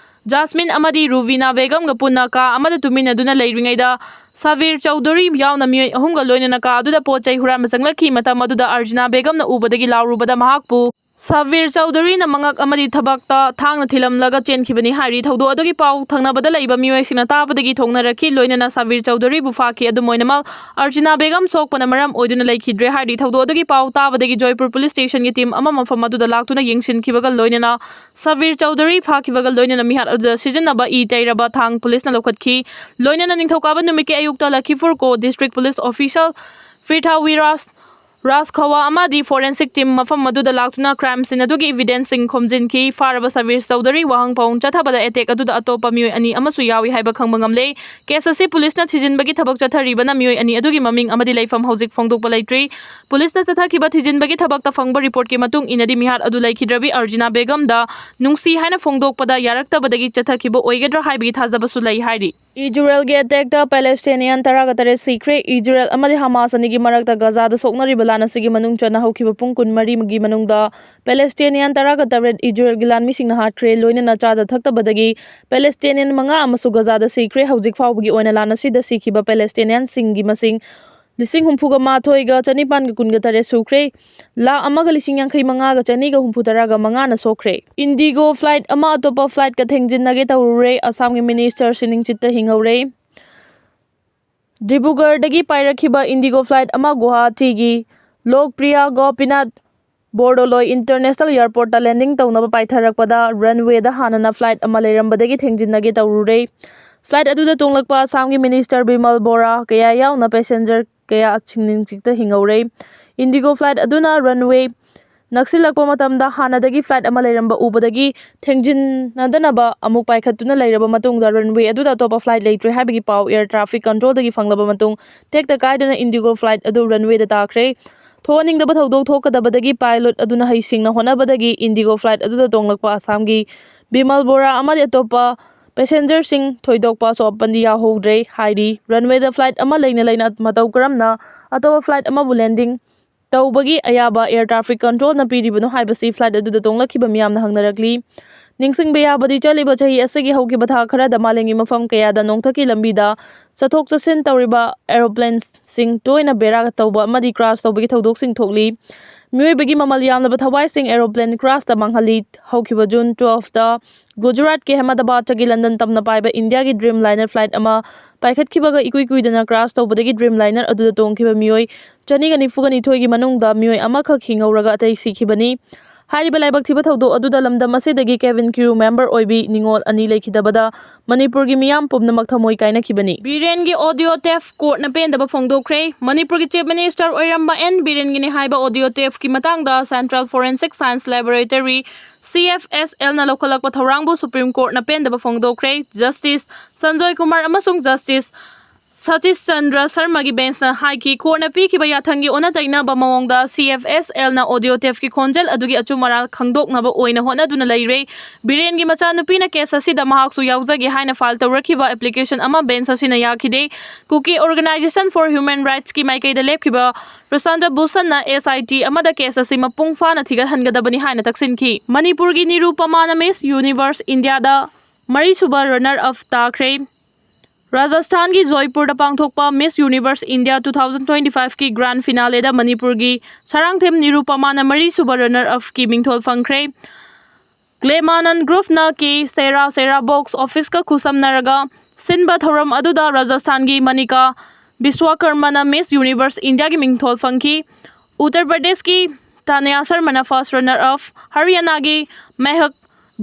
ꯖꯥꯁꯃꯤꯟ ꯑꯃꯗꯤ ꯔꯨꯕꯤꯅꯥ ꯕꯦꯒꯝꯒ ꯄꯨꯟꯅ ꯀꯥ ꯑꯃꯗ ꯇꯨꯝꯃꯤꯟꯅꯗꯨꯅ ꯂꯩꯔꯤꯉꯩꯗ ꯁꯕꯤꯔ ꯆꯧꯙꯔꯤ ꯌꯥꯎꯅ ꯃꯤꯑꯣꯏ ꯑꯍꯨꯝꯒ ꯂꯣꯏꯅꯅ ꯀꯥ ꯑꯗꯨꯗ ꯄꯣꯠ ꯆꯩ ꯍꯨꯔꯥꯟꯕ ꯆꯪꯂꯛꯈꯤ꯫ ꯃꯇꯝ ꯑꯗꯨꯗ ꯑꯔꯖꯤꯅꯥ ꯕꯦꯒꯝꯅ ꯎꯕꯗꯒꯤ ꯂꯥꯎꯔꯨꯕꯗ ꯃꯍꯥꯛꯄꯨ ꯁꯕꯤꯔ ꯆꯧꯙꯔꯤꯅ ꯃꯉꯛ ꯑꯃꯗꯤ ꯊꯕꯛꯇ ꯊꯥꯡꯅ ꯊꯤꯜꯂꯝꯂꯒ ꯆꯦꯟꯈꯤꯕꯅꯤ ꯍꯥꯏꯔꯤ꯫ ꯊꯧꯗꯣꯛ ꯑꯗꯨꯒꯤ ꯄꯥꯎ ꯊꯪꯅꯕꯗ ꯂꯩꯕ ꯃꯤꯑꯣꯏꯁꯤꯡꯅ ꯇꯥꯕꯗꯒꯤ ꯊꯣꯡꯅꯔꯛꯈꯤ, ꯂꯣꯏꯅꯅ ꯁꯕꯤꯔ ꯆꯧꯙꯔꯤꯕꯨ ꯐꯥꯈꯤ꯫ ꯑꯗꯨꯝ ꯑꯣꯏꯅꯃꯛ, ꯑꯔꯖꯤꯅꯥ ꯕꯦꯒꯝ ꯁꯣꯛꯄꯅ ꯃꯔꯝ ꯑꯣꯏꯗꯨꯅ ꯂꯩꯈꯤꯗ꯭ꯔꯦ ꯍꯥꯏꯔꯤ꯫ ꯊꯧꯗꯣꯛ ꯑꯗꯨꯒꯤ ꯄꯥꯎ ꯇꯥꯕꯗꯒꯤ ꯖꯣꯏꯄꯨꯔ ꯄꯨꯂꯤꯁ ꯁ꯭ꯇꯦꯁꯟꯒꯤ ꯇꯤꯝ ꯑꯃ ꯃꯐꯝ ꯑꯗꯨꯗ ꯂꯥꯛꯇꯨꯅ ꯌꯦꯡꯁꯤꯟꯈꯤꯕꯒ ꯂꯣꯏꯅꯅ ꯁꯕꯤꯔ ꯆꯧꯙꯔꯤ ꯐꯥꯈꯤꯕꯒ ꯂꯣꯏꯅꯅ ꯃꯤꯍꯥꯠ ꯑꯗꯨꯗ ꯁꯤꯖꯤꯟꯅꯕ ꯏ ꯇꯩꯔꯕ ꯊꯥꯡ ꯄꯨꯂꯤꯁꯅ ꯂꯧꯈꯠꯈꯤ꯫ ꯂꯣꯏꯅꯅ ꯅꯤꯡꯊꯧꯀꯥꯕ ꯅꯨꯃꯤꯠꯀꯤ ꯑꯌꯨꯛꯇ ꯂꯈꯤꯄꯨꯔ ꯀꯣ ꯗꯤꯁꯇ꯭ꯔꯤꯛ ꯄꯨꯂꯤꯁ ꯑꯣꯐꯤꯁꯤꯌꯦꯜ ꯐꯤꯔꯊꯥ ꯋꯤꯔꯥꯖ ꯔꯥꯖꯈꯋꯥ ꯑꯃꯗꯤ ꯐꯣꯔꯦꯟꯁꯤꯛ ꯇꯤꯝ ꯃꯐꯝ ꯑꯗꯨꯗ ꯂꯥꯛꯇꯨꯅ ꯀ꯭ꯔꯥꯏꯝ ꯁꯤꯟ ꯑꯗꯨꯒꯤ ꯏꯚꯤꯗꯦꯟꯁꯁꯤꯡ ꯈꯣꯝꯖꯤꯟꯈꯤ꯫ ꯐꯥꯔꯕ ꯁꯕꯤꯔ ꯆꯧꯙꯔꯤ ꯋꯥꯍꯪ ꯄꯥꯎꯍꯪ ꯆꯠꯊꯕꯗ ꯑꯦꯇꯦꯛ ꯑꯗꯨꯗ ꯑꯇꯣꯞꯄ ꯃꯤꯑꯣꯏ ꯑꯅꯤ ꯑꯃꯁꯨ ꯌꯥꯎꯏ ꯍꯥꯏꯕ ꯈꯪꯕ ꯉꯝꯂꯦ꯫ ꯀꯦꯁ ꯑꯁꯤ ꯄꯨꯂꯤꯁꯅ ꯊꯤꯖꯤꯟꯕꯒꯤ ꯊꯕꯛ ꯆꯠꯊꯔꯤꯕꯅ ꯃꯤꯑꯣꯏ ꯑꯅꯤ ꯑꯗꯨꯒꯤ ꯃꯃꯤꯡ ꯑꯃꯗꯤ ꯂꯩꯐꯝ ꯍꯧꯖꯤꯛ ꯐꯣꯡꯗꯣꯛꯄ ꯂꯩꯇ꯭ꯔꯤ꯫ ꯄꯨꯂꯤꯁꯅ ꯆꯠꯊꯈꯤꯕ ꯊꯤꯖꯤꯟꯕꯒꯤ ꯊꯕꯛꯇ ꯐꯪꯕ ꯔꯤꯄꯣꯔꯠꯀꯤ ꯃꯇꯨꯡ ꯏꯟꯅꯗꯤ ꯃꯤꯍꯥꯠ ꯑꯗꯨ ꯂꯩꯈꯤꯗ꯭ꯔꯕꯤ ꯑꯔꯖꯤꯅꯥ ꯕꯦꯒꯝꯗ ꯅꯨꯡꯁꯤ ꯍꯥꯏꯅ ꯐꯣꯡꯗꯣꯛꯄꯗ ꯌꯥꯔꯛꯇꯕꯗꯒꯤ ꯆꯠꯊꯈꯤꯕ ꯑꯣꯏꯒꯗ꯭ꯔꯥ ꯍꯥꯏꯕꯒꯤ ꯊꯥꯖꯕꯁꯨ ꯂꯩ ꯍꯥꯏꯔꯤ꯫ ꯏꯖꯔꯦꯜꯒꯤ ꯑꯦꯇꯦꯛꯇ ꯄꯦꯂꯦꯁꯇꯤꯅꯤꯌꯥꯟ ꯇꯔꯥꯒ ꯇꯔꯦꯠ ꯁꯤꯈ꯭ꯔꯦ꯫ ꯏꯖꯔꯦꯜ ꯑꯃꯗꯤ ꯍꯃꯥꯁ ꯑꯅꯤꯒꯤ ꯃꯔꯛꯇ ꯒꯖꯥꯗ ꯁꯣꯛꯅꯔꯤꯕ ꯂꯥꯟ ꯑꯁꯤꯒꯤ ꯃꯅꯨꯡ ꯆꯟꯅ ꯍꯧꯈꯤꯕ ꯄꯨꯡ ꯀꯨꯟꯃꯔꯤꯒꯤ ꯃꯅꯨꯡꯗ ꯄꯦꯂꯦꯁꯇꯤꯅꯤꯌꯥꯟ ꯇꯔꯥꯒ ꯇꯔꯦꯠ ꯏꯖꯔꯦꯜꯒꯤ ꯂꯥꯟꯃꯤꯁꯤꯡꯅ ꯍꯥꯠꯈ꯭ꯔꯦ꯫ ꯂꯣꯏꯅꯅ ꯆꯥꯗ ꯊꯛꯇꯕꯗꯒꯤ ꯄꯦꯂꯦꯁꯇꯤꯅꯤꯌꯥꯟ ꯃꯉꯥ ꯑꯃꯁꯨ ꯒꯖꯥꯗ ꯁꯤꯈ꯭ꯔꯦ꯫ ꯍꯧꯖꯤꯛ ꯐꯥꯎꯕꯒꯤ ꯑꯣꯏꯅ ꯂꯥꯟ ꯑꯁꯤꯗ ꯁꯤꯈꯤꯕ ꯄꯦꯂꯦꯁꯇꯤꯅꯤꯌꯥꯟꯁꯤꯡꯒꯤ ꯃꯁꯤꯡ ꯂꯤꯁꯤꯡ ꯍꯨꯝꯐꯨꯒ ꯃꯥꯊꯣꯏꯒ ꯆꯅꯤꯄꯥꯟꯒ ꯀꯨꯟꯒ ꯇꯔꯦꯠ ꯁꯨꯈ꯭ꯔꯦ꯫ ꯂꯥꯈ ꯑꯃꯒ ꯂꯤꯁꯤꯡ ꯌꯥꯡꯈꯩ ꯃꯉꯥꯒ ꯆꯅꯤꯒ ꯍꯨꯝꯐꯨ ꯇꯔꯥꯒ ꯃꯉꯥꯅ ꯁꯣꯛꯈ꯭ꯔꯦ꯫ ꯏꯟꯗꯤꯒꯣ ꯐ꯭ꯂꯥꯏꯠ ꯑꯃ ꯑꯇꯣꯞꯄ ꯐ꯭ꯂꯥꯏꯠꯀ ꯊꯦꯡꯖꯤꯟꯅꯒꯦ ꯇꯧꯔꯨꯔꯦ꯫ ꯑꯁꯥꯝꯒꯤ ꯃꯤꯅꯤꯁꯇꯔ ꯁꯤꯅꯤꯡꯆꯤꯠꯇ ꯍꯤꯡꯍꯧꯔꯦ꯫ ꯗꯤꯕ꯭ꯔꯨꯒꯔꯗꯒꯤ ꯄꯥꯏꯔꯛꯈꯤꯕ ꯏꯟꯗꯤꯒꯣ ꯐ꯭ꯂꯥꯏꯠ ꯑꯃ ꯒꯨꯋꯥꯍꯥꯇꯤꯒꯤ ꯂꯣꯛꯄ꯭ꯔꯤꯌꯥ ꯒꯣꯄꯤꯅꯥꯊ ꯕꯣꯔꯗꯣꯂꯣꯏ ꯏꯟꯇꯔꯅꯦꯁꯅꯦꯜ ꯑꯦꯌꯔꯄꯣꯔꯠꯇ ꯂꯦꯟꯗꯤꯡ ꯇꯧꯅꯕ ꯄꯥꯏꯊꯔꯛꯄꯗ ꯔꯟꯋꯦꯗ ꯍꯥꯟꯅꯅ ꯐ꯭ꯂꯥꯏꯠ ꯑꯃ ꯂꯩꯔꯝꯕꯗꯒꯤ ꯊꯦꯡꯖꯤꯟꯅꯒꯦ ꯇꯧꯔꯨꯔꯦ꯫ ꯐ꯭ꯂꯥꯏꯠ ꯑꯗꯨꯗ ꯇꯣꯡꯂꯛꯄ ꯑꯁꯥꯝꯒꯤ ꯃꯤꯅꯤꯁꯇꯔ ꯕꯤꯃꯜ ꯕꯣꯔꯥ ꯀꯌꯥ ꯌꯥꯎꯅ ꯄꯦꯁꯦꯟꯖꯔ ꯀꯌꯥ ꯁꯤꯅꯤꯡꯆꯤꯠꯇ ꯍꯤꯡꯍꯧꯔꯦ꯫ ꯏꯟꯗꯤꯒꯣ ꯐ꯭ꯂꯥꯏꯠ ꯑꯗꯨꯅ ꯔꯟꯋꯦ ꯅꯛꯁꯤꯜꯂꯛꯄ ꯃꯇꯝꯗ ꯍꯥꯟꯅꯗꯒꯤ ꯐ꯭ꯂꯥꯏꯠ ꯑꯃ ꯂꯩꯔꯝꯕ ꯎꯕꯗꯒꯤ ꯊꯦꯡꯖꯤꯟꯅꯗꯅꯕ ꯑꯃꯨꯛ ꯄꯥꯏꯈꯠꯇꯨꯅ ꯂꯩꯔꯕ ꯃꯇꯨꯡꯗ ꯔꯟꯋꯦ ꯑꯗꯨꯗ ꯑꯇꯣꯞꯄ ꯐ꯭ꯂꯥꯏꯠ ꯂꯩꯇ꯭ꯔꯦ ꯍꯥꯏꯕꯒꯤ ꯄꯥꯎ ꯑꯦꯌꯔ ꯇ꯭ꯔꯥꯐꯤꯛ ꯀꯟꯇ꯭ꯔꯣꯜꯗꯒꯤ ꯐꯪꯂꯕ ꯃꯇꯨꯡ ꯇꯦꯛꯇ ꯀꯥꯏꯗꯅ ꯏꯟꯗꯤꯒꯣ ꯐ꯭ꯂꯥꯏꯠ ꯑꯗꯨ ꯔꯟꯋꯦꯗ ꯇꯥꯈ꯭ꯔꯦ꯫ ꯊꯣꯛꯍꯟꯅꯤꯡꯗꯕ ꯊꯧꯗꯣꯛ ꯊꯣꯛꯀꯗꯕꯗꯒꯤ ꯄꯥꯏꯂꯣꯠ ꯑꯗꯨꯅ ꯍꯩꯁꯤꯡꯅ ꯍꯣꯠꯅꯕꯗꯒꯤ ꯏꯟꯗꯤꯒꯣ ꯐ꯭ꯂꯥꯏꯠ ꯑꯗꯨꯗ ꯇꯣꯡꯂꯛꯄ ꯑꯁꯥꯝꯒꯤ ꯕꯤꯃꯜ ꯕꯣꯔꯥ ꯑꯃꯗꯤ ꯑꯇꯣꯞꯄ ꯄꯦꯁꯦꯟꯖꯔꯁꯤꯡ ꯊꯣꯏꯗꯣꯛꯄ ꯑꯁꯣꯛ ꯑꯄꯟꯗꯤ ꯌꯥꯎꯍꯧꯗ꯭ꯔꯦ ꯍꯥꯏꯔꯤ꯫ ꯔꯟꯋꯦꯗ ꯐ꯭ꯂꯥꯏꯠ ꯑꯃ ꯂꯩꯅ ꯂꯩꯅ ꯃꯇꯧ ꯀꯔꯝꯅ ꯑꯇꯣꯞꯄ ꯐ꯭ꯂꯥꯏꯠ ꯑꯃꯕꯨ ꯂꯦꯟꯗꯤꯡ ꯇꯧꯕꯒꯤ ꯑꯌꯥꯕ ꯑꯦꯌꯔ ꯇ꯭ꯔꯥꯐꯤꯛ ꯀꯟꯇ꯭ꯔꯣꯜꯅ ꯄꯤꯔꯤꯕꯅꯣ ꯍꯥꯏꯕꯁꯤ ꯐ꯭ꯂꯥꯏꯠ ꯑꯗꯨꯗ ꯇꯣꯡꯂꯛꯈꯤꯕ ꯃꯤꯌꯥꯝꯅ ꯍꯪꯅꯔꯛꯂꯤ꯫ ꯅꯤꯡꯁꯤꯡꯕ ꯌꯥꯕꯗꯤ, ꯆꯠꯂꯤꯕ ꯆꯍꯤ ꯑꯁꯤꯒꯤ ꯍꯧꯈꯤꯕ ꯊꯥ ꯈꯔꯗ ꯃꯥꯂꯦꯝꯒꯤ ꯃꯐꯝ ꯀꯌꯥꯗ ꯅꯣꯡꯊꯛꯀꯤ ꯂꯝꯕꯤꯗ ꯆꯠꯊꯣꯛ ꯆꯠꯁꯤꯟ ꯇꯧꯔꯤꯕ ꯑꯦꯔꯣꯄ꯭ꯂꯦꯟꯁꯤꯡ ꯇꯣꯏꯅ ꯕꯦꯔꯥ ꯇꯧꯕ ꯑꯃꯗꯤ ꯀ꯭ꯔꯥꯁ ꯇꯧꯕꯒꯤ ꯊꯧꯗꯣꯛꯁꯤꯡ ꯊꯣꯛꯂꯤ꯫ ꯃꯤꯑꯣꯏꯕꯒꯤ ꯃꯃꯜ ꯌꯥꯝꯂꯕ ꯊꯋꯥꯏꯁꯤꯡ ꯑꯦꯔꯣꯄ꯭ꯂꯦꯟ ꯀ꯭ꯔꯥꯁꯇ ꯃꯥꯡꯍꯜꯂꯤ꯫ ꯍꯧꯈꯤꯕ ꯖꯨꯟ ꯇꯨꯋꯦꯜꯐꯇ ꯒꯨꯖꯔꯥꯠꯀꯤ ꯑꯍꯃꯗꯥꯕꯥꯗꯇꯒꯤ ꯂꯟꯗꯟ ꯇꯝꯅ ꯄꯥꯏꯕ ꯏꯟꯗꯤꯌꯥꯒꯤ ꯗ꯭ꯔꯤꯝ ꯂꯥꯏꯅꯔ ꯐ꯭ꯂꯥꯏꯠ ꯑꯃ ꯄꯥꯏꯈꯠꯈꯤꯕꯒ ꯏꯀꯨꯏ ꯀꯨꯏꯗꯅ ꯀ꯭ꯔꯥꯁ ꯇꯧꯕꯗꯒꯤ ꯗ꯭ꯔꯤꯝ ꯂꯥꯏꯅꯔ ꯑꯗꯨꯗ ꯇꯣꯡꯈꯤꯕ ꯃꯤꯑꯣꯏ ꯆꯅꯤꯒ ꯅꯤꯐꯨꯒ ꯅꯤꯊꯣꯏꯒꯤ ꯃꯅꯨꯡꯗ ꯃꯤꯑꯣꯏ ꯑꯃꯈꯛ ꯍꯤꯡꯍꯧꯔꯒ ꯑꯇꯩ ꯁꯤꯈꯤꯕꯅꯤ꯫ ꯍꯥꯏꯔꯤꯕ ꯂꯥꯏꯕꯛ ꯊꯤꯕ ꯊꯧꯗꯣꯛ ꯑꯗꯨꯗ ꯂꯝꯗꯝ ꯑꯁꯤꯗꯒꯤ ꯀꯦꯕꯤꯟ ꯀ꯭ꯔꯤꯎ ꯃꯦꯝꯕꯔ ꯑꯣꯏꯕꯤ ꯅꯤꯉꯣꯜ ꯑꯅꯤ ꯂꯩꯈꯤꯗꯕꯗ ꯃꯅꯤꯄꯨꯔꯒꯤ ꯃꯤꯌꯥꯝ ꯄꯨꯝꯅꯃꯛ ꯊꯃꯣꯏ ꯀꯥꯏꯅꯈꯤꯕꯅꯤ꯫ ꯕꯤꯔꯦꯟꯒꯤ ꯑꯣꯗꯤꯑꯣ ꯇꯦꯞ ꯀꯣꯔꯠꯅ ꯄꯦꯟꯗꯕ ꯐꯣꯡꯗꯣꯛꯈ꯭ꯔꯦ꯫ ꯃꯅꯤꯄꯨꯔꯒꯤ ꯆꯤꯐ ꯃꯤꯅꯤꯁꯇꯔ ꯑꯣꯏꯔꯝꯕ ꯑꯦꯟ ꯕꯤꯔꯦꯟꯒꯤꯅꯤ ꯍꯥꯏꯕ ꯑꯣꯗꯤꯑꯣ ꯇꯦꯞꯀꯤ ꯃꯇꯥꯡꯗ central forensic science laboratory, C F S ꯑꯦꯜꯅ ꯂꯧꯈꯠꯂꯛꯄ ꯊꯧꯔꯥꯡꯕꯨ ꯁꯨꯄ꯭ꯔꯤꯝ ꯀꯣꯔꯠꯅ ꯄꯦꯟꯗꯕ ꯐꯣꯡꯗꯣꯛꯈ꯭ꯔꯦ꯫ ꯖꯁꯇꯤꯁ ꯁꯟꯖꯣꯏ ꯀꯨꯃꯥꯔ ꯑꯃꯁꯨꯡ ꯖꯁꯇꯤꯁ ꯁꯇꯤꯁ ꯆꯟꯗ꯭ꯔ ꯁꯔꯃꯒꯤ ꯕꯦꯟꯁꯅ ꯍꯥꯏꯈꯤ, ꯀꯣꯔꯠꯅ ꯄꯤꯈꯤꯕ ꯌꯥꯊꯪꯒꯤ ꯑꯣꯟꯅ ꯇꯩꯅꯕ ꯃꯑꯣꯡꯗ ꯁꯤ ꯑꯦꯐ ꯑꯦꯁ ꯑꯦꯜꯅ ꯑꯣꯗꯤꯑꯣ ꯇꯦꯞꯀꯤ ꯈꯣꯟꯖꯦꯜ ꯑꯗꯨꯒꯤ ꯑꯆꯨꯝ ꯑꯔꯥꯟ ꯈꯪꯗꯣꯛꯅꯕ ꯑꯣꯏꯅ ꯍꯣꯠꯅꯗꯨꯅ ꯂꯩꯔꯦ꯫ ꯕꯤꯔꯦꯟꯒꯤ ꯃꯆꯥꯅꯨꯄꯤꯅ ꯀꯦꯁ ꯑꯁꯤꯗ ꯃꯍꯥꯛꯁꯨ ꯌꯥꯎꯖꯒꯦ ꯍꯥꯏꯅ ꯐꯥꯏꯜ ꯇꯧꯔꯛꯈꯤꯕ ꯑꯦꯄ꯭ꯂꯤꯀꯦꯁꯟ ꯑꯃ ꯕꯦꯟꯁ ꯑꯁꯤꯅ ꯌꯥꯈꯤꯗꯦ꯫ Kuki Organisation for Human Rightsꯀꯤ ꯃꯥꯏꯀꯩꯗ ꯂꯦꯞꯈꯤꯕ ꯄ꯭ꯔꯁꯥꯟꯇ ꯚꯨꯁꯟꯅ ꯑꯦꯁ ꯑꯥꯏ ꯇꯤ ꯑꯃꯗ ꯀꯦꯁ ꯑꯁꯤ ꯃꯄꯨꯡ ꯐꯥꯅ ꯊꯤꯒꯠꯍꯟꯒꯗꯕꯅꯤ ꯍꯥꯏꯅ ꯇꯛꯁꯤꯟꯈꯤ꯫ ꯃꯅꯤꯄꯨꯔꯒꯤ ꯅꯤꯔꯨꯄꯃꯥꯅ ꯃꯤꯁ ꯌꯨꯅꯤꯚꯔꯁ ꯏꯟꯗꯤꯌꯥꯗ ꯃꯔꯤꯁꯨꯕ ꯔꯟꯅꯔ ꯑꯞ ꯇꯥꯈ꯭ꯔꯦ꯫ ꯔꯥꯖꯁꯊꯥꯟꯒꯤ ꯖꯣꯏꯄꯨꯔꯗ ꯄꯥꯡꯊꯣꯛꯄ miss universe India two thousand twenty ꯐꯥꯏꯚꯀꯤ ꯒ꯭ꯔꯥꯟ ꯐꯤꯅꯥꯂꯦꯗ ꯃꯅꯤꯄꯨꯔꯒꯤ ꯁꯔꯥꯡꯊꯦꯝ ꯅꯤꯔꯨꯄꯃꯥꯅ ꯃꯔꯤꯁꯨꯕ ꯔꯟꯅꯔ ꯑꯞꯀꯤ ꯃꯤꯡꯊꯣꯜ ꯐꯪꯈ꯭ꯔꯦ꯫ ꯒ꯭ꯂꯦꯃꯥꯅꯟ ꯒ꯭ꯔꯨꯞꯅ ꯀꯦ ꯁꯦꯔꯥ ꯁꯦꯔꯥ ꯕꯣꯛꯁ ꯑꯣꯐꯤꯁꯀ ꯈꯨꯠꯁꯝꯅꯔꯒ ꯁꯤꯟꯕ ꯊꯧꯔꯝ ꯑꯗꯨꯗ ꯔꯥꯖꯁꯊꯥꯟꯒꯤ ꯃꯅꯤꯀꯥ ꯕꯤꯁ꯭ꯋꯥꯀꯔꯃꯅ ꯃꯤꯁ ꯌꯨꯅꯤꯚꯔꯁ ꯏꯟꯗꯤꯌꯥꯒꯤ ꯃꯤꯡꯊꯣꯜ ꯐꯪꯈꯤ꯫ ꯎꯠꯇꯔ ꯄ꯭ꯔꯗꯦꯁꯀꯤ ꯇꯥꯅꯤꯌꯥ ꯁꯔꯃꯅ ꯐꯥꯔꯁ ꯔꯟꯅꯔ ꯑꯞ, ꯍꯔꯤꯌꯥꯅꯥꯒꯤ ꯃꯦꯍꯛ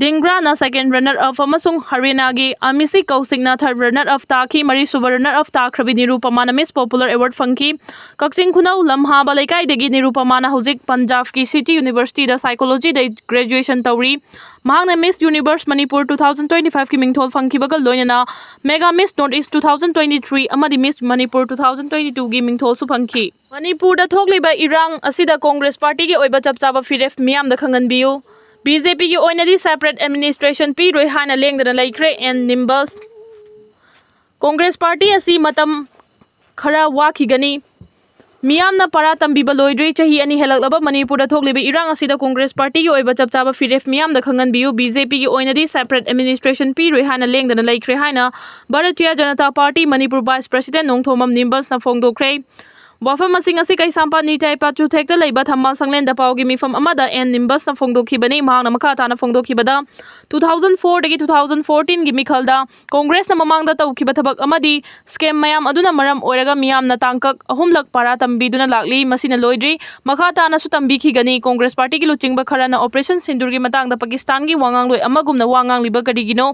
ꯗꯤꯡꯒ꯭ꯔꯥꯅ ꯁꯦꯀꯦꯟ ꯔꯟꯅꯔ ꯑꯞ ꯑꯃꯁꯨꯡ ꯍꯔꯤꯌꯥꯅꯥꯒꯤ ꯑꯃꯤꯁꯤ ꯀꯧꯁꯤꯛꯅ ꯊꯥꯔꯠ ꯔꯟꯅꯔ ꯑꯞ ꯇꯥꯈꯤ꯫ ꯃꯔꯤꯁꯨꯕ ꯔꯟꯅꯔ ꯑꯞ ꯇꯥꯈ꯭ꯔꯕꯤ ꯅꯤꯔꯨꯄꯃꯥꯅ ꯃꯤꯁ ꯄꯣꯄꯨꯂꯔ ꯑꯦꯋꯥꯔꯗ ꯐꯪꯈꯤ꯫ ꯀꯛꯆꯤꯡ ꯈꯨꯅꯧ ꯂꯝꯍꯥꯕ ꯂꯩꯀꯥꯏꯗꯒꯤ ꯅꯤꯔꯨꯄꯃꯥꯅ ꯍꯧꯖꯤꯛ ꯄꯟꯖꯥꯕꯀꯤ ꯁꯤꯇꯤ ꯌꯨꯅꯤꯚꯔꯁꯤꯇꯤꯗ ꯁꯥꯏꯀꯣꯂꯣꯖꯤꯗ ꯒ꯭ꯔꯦꯖꯨꯑꯦꯁꯟ ꯇꯧꯔꯤ꯫ ꯃꯍꯥꯛꯅ miss universe Manipur two thousand twenty ꯐꯥꯏꯚꯀꯤ ꯃꯤꯡꯊꯣꯜ ꯐꯪꯈꯤꯕꯒ ꯂꯣꯏꯅꯅ mega miss north east two thousand twenty three ꯑꯃꯗꯤ miss Manipur two thousand twenty ꯇꯨꯒꯤ ꯃꯤꯡꯊꯣꯜꯁꯨ ꯐꯪꯈꯤ꯫ ꯃꯅꯤꯄꯨꯔꯗ ꯊꯣꯛꯂꯤꯕ ꯏꯔꯥꯡ ꯑꯁꯤꯗ ꯀꯣꯡꯒ꯭ꯔꯦꯁ ꯄꯥꯔꯇꯤꯒꯤ ꯑꯣꯏꯕ ꯆꯞ ꯆꯥꯕ ꯐꯤꯔꯦꯞ ꯃꯤꯌꯥꯝꯗ ꯈꯪꯍꯟꯕꯤꯌꯨ꯫ ꯕꯤ ꯖꯦ ꯄꯤꯒꯤ ꯑꯣꯏꯅꯗꯤ separate administration ꯄꯤꯔꯣꯏ ꯍꯥꯏꯅ ꯂꯦꯡꯗꯅ ꯂꯩꯈ꯭ꯔꯦ ꯑꯦꯟ ꯅꯤꯝꯕꯜꯁ꯫ ꯀꯣꯡꯒ꯭ꯔꯦꯁ ꯄꯥꯔꯇꯤ ꯑꯁꯤ ꯃꯇꯝ ꯈꯔ ꯋꯥꯈꯤꯒꯅꯤ꯫ ꯃꯤꯌꯥꯝꯅ ꯄꯔꯥ ꯇꯝꯕꯤꯕ ꯂꯣꯏꯗ꯭ꯔꯤ꯫ ꯆꯍꯤ ꯑꯅꯤ ꯍꯦꯜꯂꯛꯂꯕ ꯃꯅꯤꯄꯨꯔꯗ ꯊꯣꯛꯂꯤꯕ ꯏꯔꯥꯡ ꯑꯁꯤꯗ ꯀꯣꯡꯒ꯭ꯔꯦꯁ ꯄꯥꯔꯇꯤꯒꯤ ꯑꯣꯏꯕ ꯆꯞ ꯆꯥꯕ ꯐꯤꯔꯦꯞ ꯃꯤꯌꯥꯝꯗ ꯈꯪꯍꯟꯕꯤꯌꯨ꯫ ꯕꯤ ꯖꯦ ꯄꯤꯒꯤ ꯑꯣꯏꯅꯗꯤ separate administration ꯄꯤꯔꯣꯏ ꯍꯥꯏꯅ ꯂꯦꯡꯗꯅ ꯂꯩꯈ꯭ꯔꯦ ꯍꯥꯏꯅ Bharatiya Janata party Manipur vice president Nongthombam ꯅꯤꯝꯕꯜꯁꯅ ꯐꯣꯡꯗꯣꯛꯈ꯭ꯔꯦ꯫ ꯋꯥꯐꯝ ꯑꯁꯤꯡ ꯑꯁꯤ ꯀꯩꯁꯥꯝꯄꯥꯠ ꯅꯤꯇꯥꯏ ꯄꯥꯆꯨꯊꯦꯛꯇ ꯂꯩꯕ ꯊꯝꯕꯥꯜ ꯁꯪꯂꯦꯟꯗ ꯄꯥꯎꯒꯤ ꯃꯤꯐꯝ ꯑꯃꯗ ꯑꯦꯟ ꯅꯤꯝꯕꯜꯁꯅ ꯐꯣꯡꯗꯣꯛꯈꯤꯕꯅꯤ꯫ ꯃꯍꯥꯛꯅ ꯃꯈꯥ ꯇꯥꯅ ꯐꯣꯡꯗꯣꯛꯈꯤꯕꯗ, two thousand fourꯗꯒꯤ two thousand fourteenꯒꯤ ꯃꯤꯈꯜꯗ ꯀꯣꯡꯒ꯭ꯔꯦꯁꯅ ꯃꯃꯥꯡꯗ ꯇꯧꯈꯤꯕ ꯊꯕꯛ ꯑꯃꯗꯤ scam ꯃꯌꯥꯝ ꯑꯗꯨꯅ ꯃꯔꯝ ꯑꯣꯏꯔꯒ ꯃꯤꯌꯥꯝꯅ ꯇꯥꯡꯀꯛ ꯑꯍꯨꯝꯂꯛ ꯄꯔꯥ ꯇꯝꯕꯤꯗꯨꯅ ꯂꯥꯛꯂꯤ꯫ ꯃꯁꯤꯅ ꯂꯣꯏꯗ꯭ꯔꯤ, ꯃꯈꯥ ꯇꯥꯅꯁꯨ ꯇꯝꯕꯤꯈꯤꯒꯅꯤ꯫ ꯀꯣꯡꯒ꯭ꯔꯦꯁ ꯄꯥꯔꯇꯤꯒꯤ ꯂꯨꯆꯤꯡꯕ ꯈꯔꯅ Operation ꯁꯤꯟꯗꯨꯔꯒꯤ ꯃꯇꯥꯡꯗ ꯄꯥꯀꯤꯁꯇꯥꯟꯒꯤ ꯋꯥꯉꯥꯡꯂꯣꯏ ꯑꯃꯒꯨꯝꯅ ꯋꯥ ꯉꯥꯡꯂꯤꯕ ꯀꯔꯤꯒꯤꯅꯣ?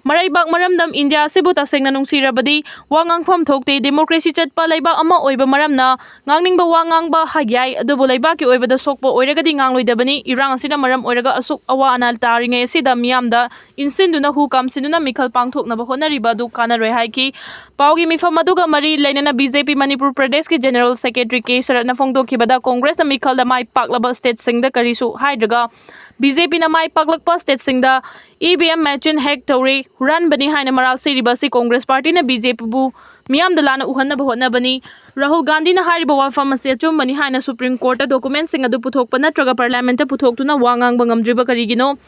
ꯃꯔꯩꯕꯥꯛ ꯃꯔꯝꯗꯝ ꯏꯟꯗꯤꯌꯥ ꯑꯁꯤꯕꯨ ꯇꯁꯦꯡꯅ ꯅꯨꯡꯁꯤꯔꯕꯗꯤ ꯋꯥ ꯉꯥꯡꯐꯝ ꯊꯣꯛꯇꯦ꯫ Democracy ꯆꯠꯄ ꯂꯩꯕꯥꯛ ꯑꯃ ꯑꯣꯏꯕ ꯃꯔꯝꯅ ꯉꯥꯡꯅꯤꯡꯕ ꯋꯥ ꯉꯥꯡꯕ ꯍꯥꯏ ꯌꯥꯏ, ꯑꯗꯨꯕꯨ ꯂꯩꯕꯥꯛꯀꯤ ꯑꯣꯏꯕꯗ ꯁꯣꯛꯄ ꯑꯣꯏꯔꯒꯗꯤ ꯉꯥꯡꯂꯣꯏꯗꯕꯅꯤ꯫ ꯏꯔꯥꯡ ꯑꯁꯤꯅ ꯃꯔꯝ ꯑꯣꯏꯔꯒ ꯑꯁꯨꯛ ꯑꯋꯥ ꯑꯅꯥ ꯇꯥꯔꯤꯉꯩ ꯑꯁꯤꯗ ꯃꯤꯌꯥꯝꯗ ꯏꯟꯁꯤꯟꯗꯨꯅ ꯍꯨ ꯀꯥꯝꯁꯤꯟꯗꯨꯅ ꯃꯤꯈꯜ ꯄꯥꯡꯊꯣꯛꯅꯕ ꯍꯣꯠꯅꯔꯤꯕ ꯑꯗꯨ ꯀꯥꯟꯅꯔꯣꯏ ꯍꯥꯏꯈꯤ꯫ ꯄꯥꯎꯒꯤ ꯃꯤꯐꯝ ꯑꯗꯨꯒ ꯃꯔꯤ ꯂꯩꯅꯅ ꯕꯤ ꯖꯦ ꯄꯤ ꯃꯅꯤꯄꯨꯔ ꯄ꯭ꯔꯗꯦꯁꯀꯤ General Secretary ꯀꯦ ꯁꯔꯠꯅ ꯐꯣꯡꯗꯣꯛꯈꯤꯕꯗ, ꯀꯣꯡꯒ꯭ꯔꯦꯁꯅ ꯃꯤꯈꯜꯗ ꯃꯥꯏ ꯄꯥꯛꯂꯕ stateꯁꯤꯡꯗ ꯀꯔꯤꯁꯨ ꯍꯥꯏꯗ꯭ꯔꯒ ꯕꯤ ꯖꯦ ꯄꯤꯅ ꯃꯥꯏ ꯄꯥꯛꯂꯛꯄ stateꯁꯤꯡꯗ E V M machine hack ꯇꯧꯔꯤ, ꯍꯨꯔꯥꯟꯕꯅꯤ ꯍꯥꯏꯅ ꯃꯔꯥꯜ ꯁꯤꯔꯤꯕ ꯑꯁꯤ ꯀꯣꯡꯒ꯭ꯔꯦꯁ ꯄꯥꯔꯇꯤꯅ ꯕꯤ ꯖꯦ ꯄꯤꯕꯨ ꯃꯤꯌꯥꯝꯗ ꯂꯥꯟꯅ ꯎꯍꯟꯅꯕ ꯍꯣꯠꯅꯕꯅꯤ꯫ ꯔꯥꯍꯨꯜ ꯒꯥꯟꯙꯤꯅ ꯍꯥꯏꯔꯤꯕ ꯋꯥꯐꯝ ꯑꯁꯤ ꯑꯆꯨꯝꯕꯅꯤ ꯍꯥꯏꯅ Supreme Courtꯇ documentꯁꯤꯡ ꯑꯗꯨ ꯄꯨꯊꯣꯛꯄ ꯅꯠꯇ꯭ꯔꯒ Parliamentꯇ ꯄꯨꯊꯣꯛꯇꯨꯅ ꯋꯥ ꯉꯥꯡꯕ ꯉꯝꯗ꯭ꯔꯤꯕ ꯀꯔꯤꯒꯤꯅꯣ?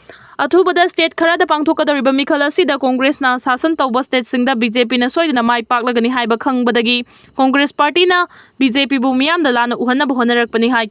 ꯑꯊꯨꯕꯗ state ꯈꯔꯗ ꯄꯥꯡꯊꯣꯛꯀꯗꯧꯔꯤꯕ ꯃꯤꯈꯜ ꯑꯁꯤꯗ ꯀꯣꯡꯒ꯭ꯔꯦꯁꯅ ꯁꯥꯁꯟ ꯇꯧꯕ stateꯁꯤꯡꯗ ꯕꯤ ꯖꯦ ꯄꯤꯅ ꯁꯣꯏꯗꯅ ꯃꯥꯏ ꯄꯥꯛꯂꯒꯅꯤ ꯍꯥꯏꯕ ꯈꯪꯕꯗꯒꯤ ꯀꯣꯡꯒ꯭ꯔꯦꯁ ꯄꯥꯔꯇꯤꯅ ꯕꯤ ꯖꯦ ꯄꯤꯕꯨ ꯃꯤꯌꯥꯝꯗ ꯂꯥꯟꯅ ꯎꯍꯟꯅꯕ ꯍꯣꯠꯅꯔꯛꯄꯅꯤ ꯍꯥꯏꯈꯤ꯫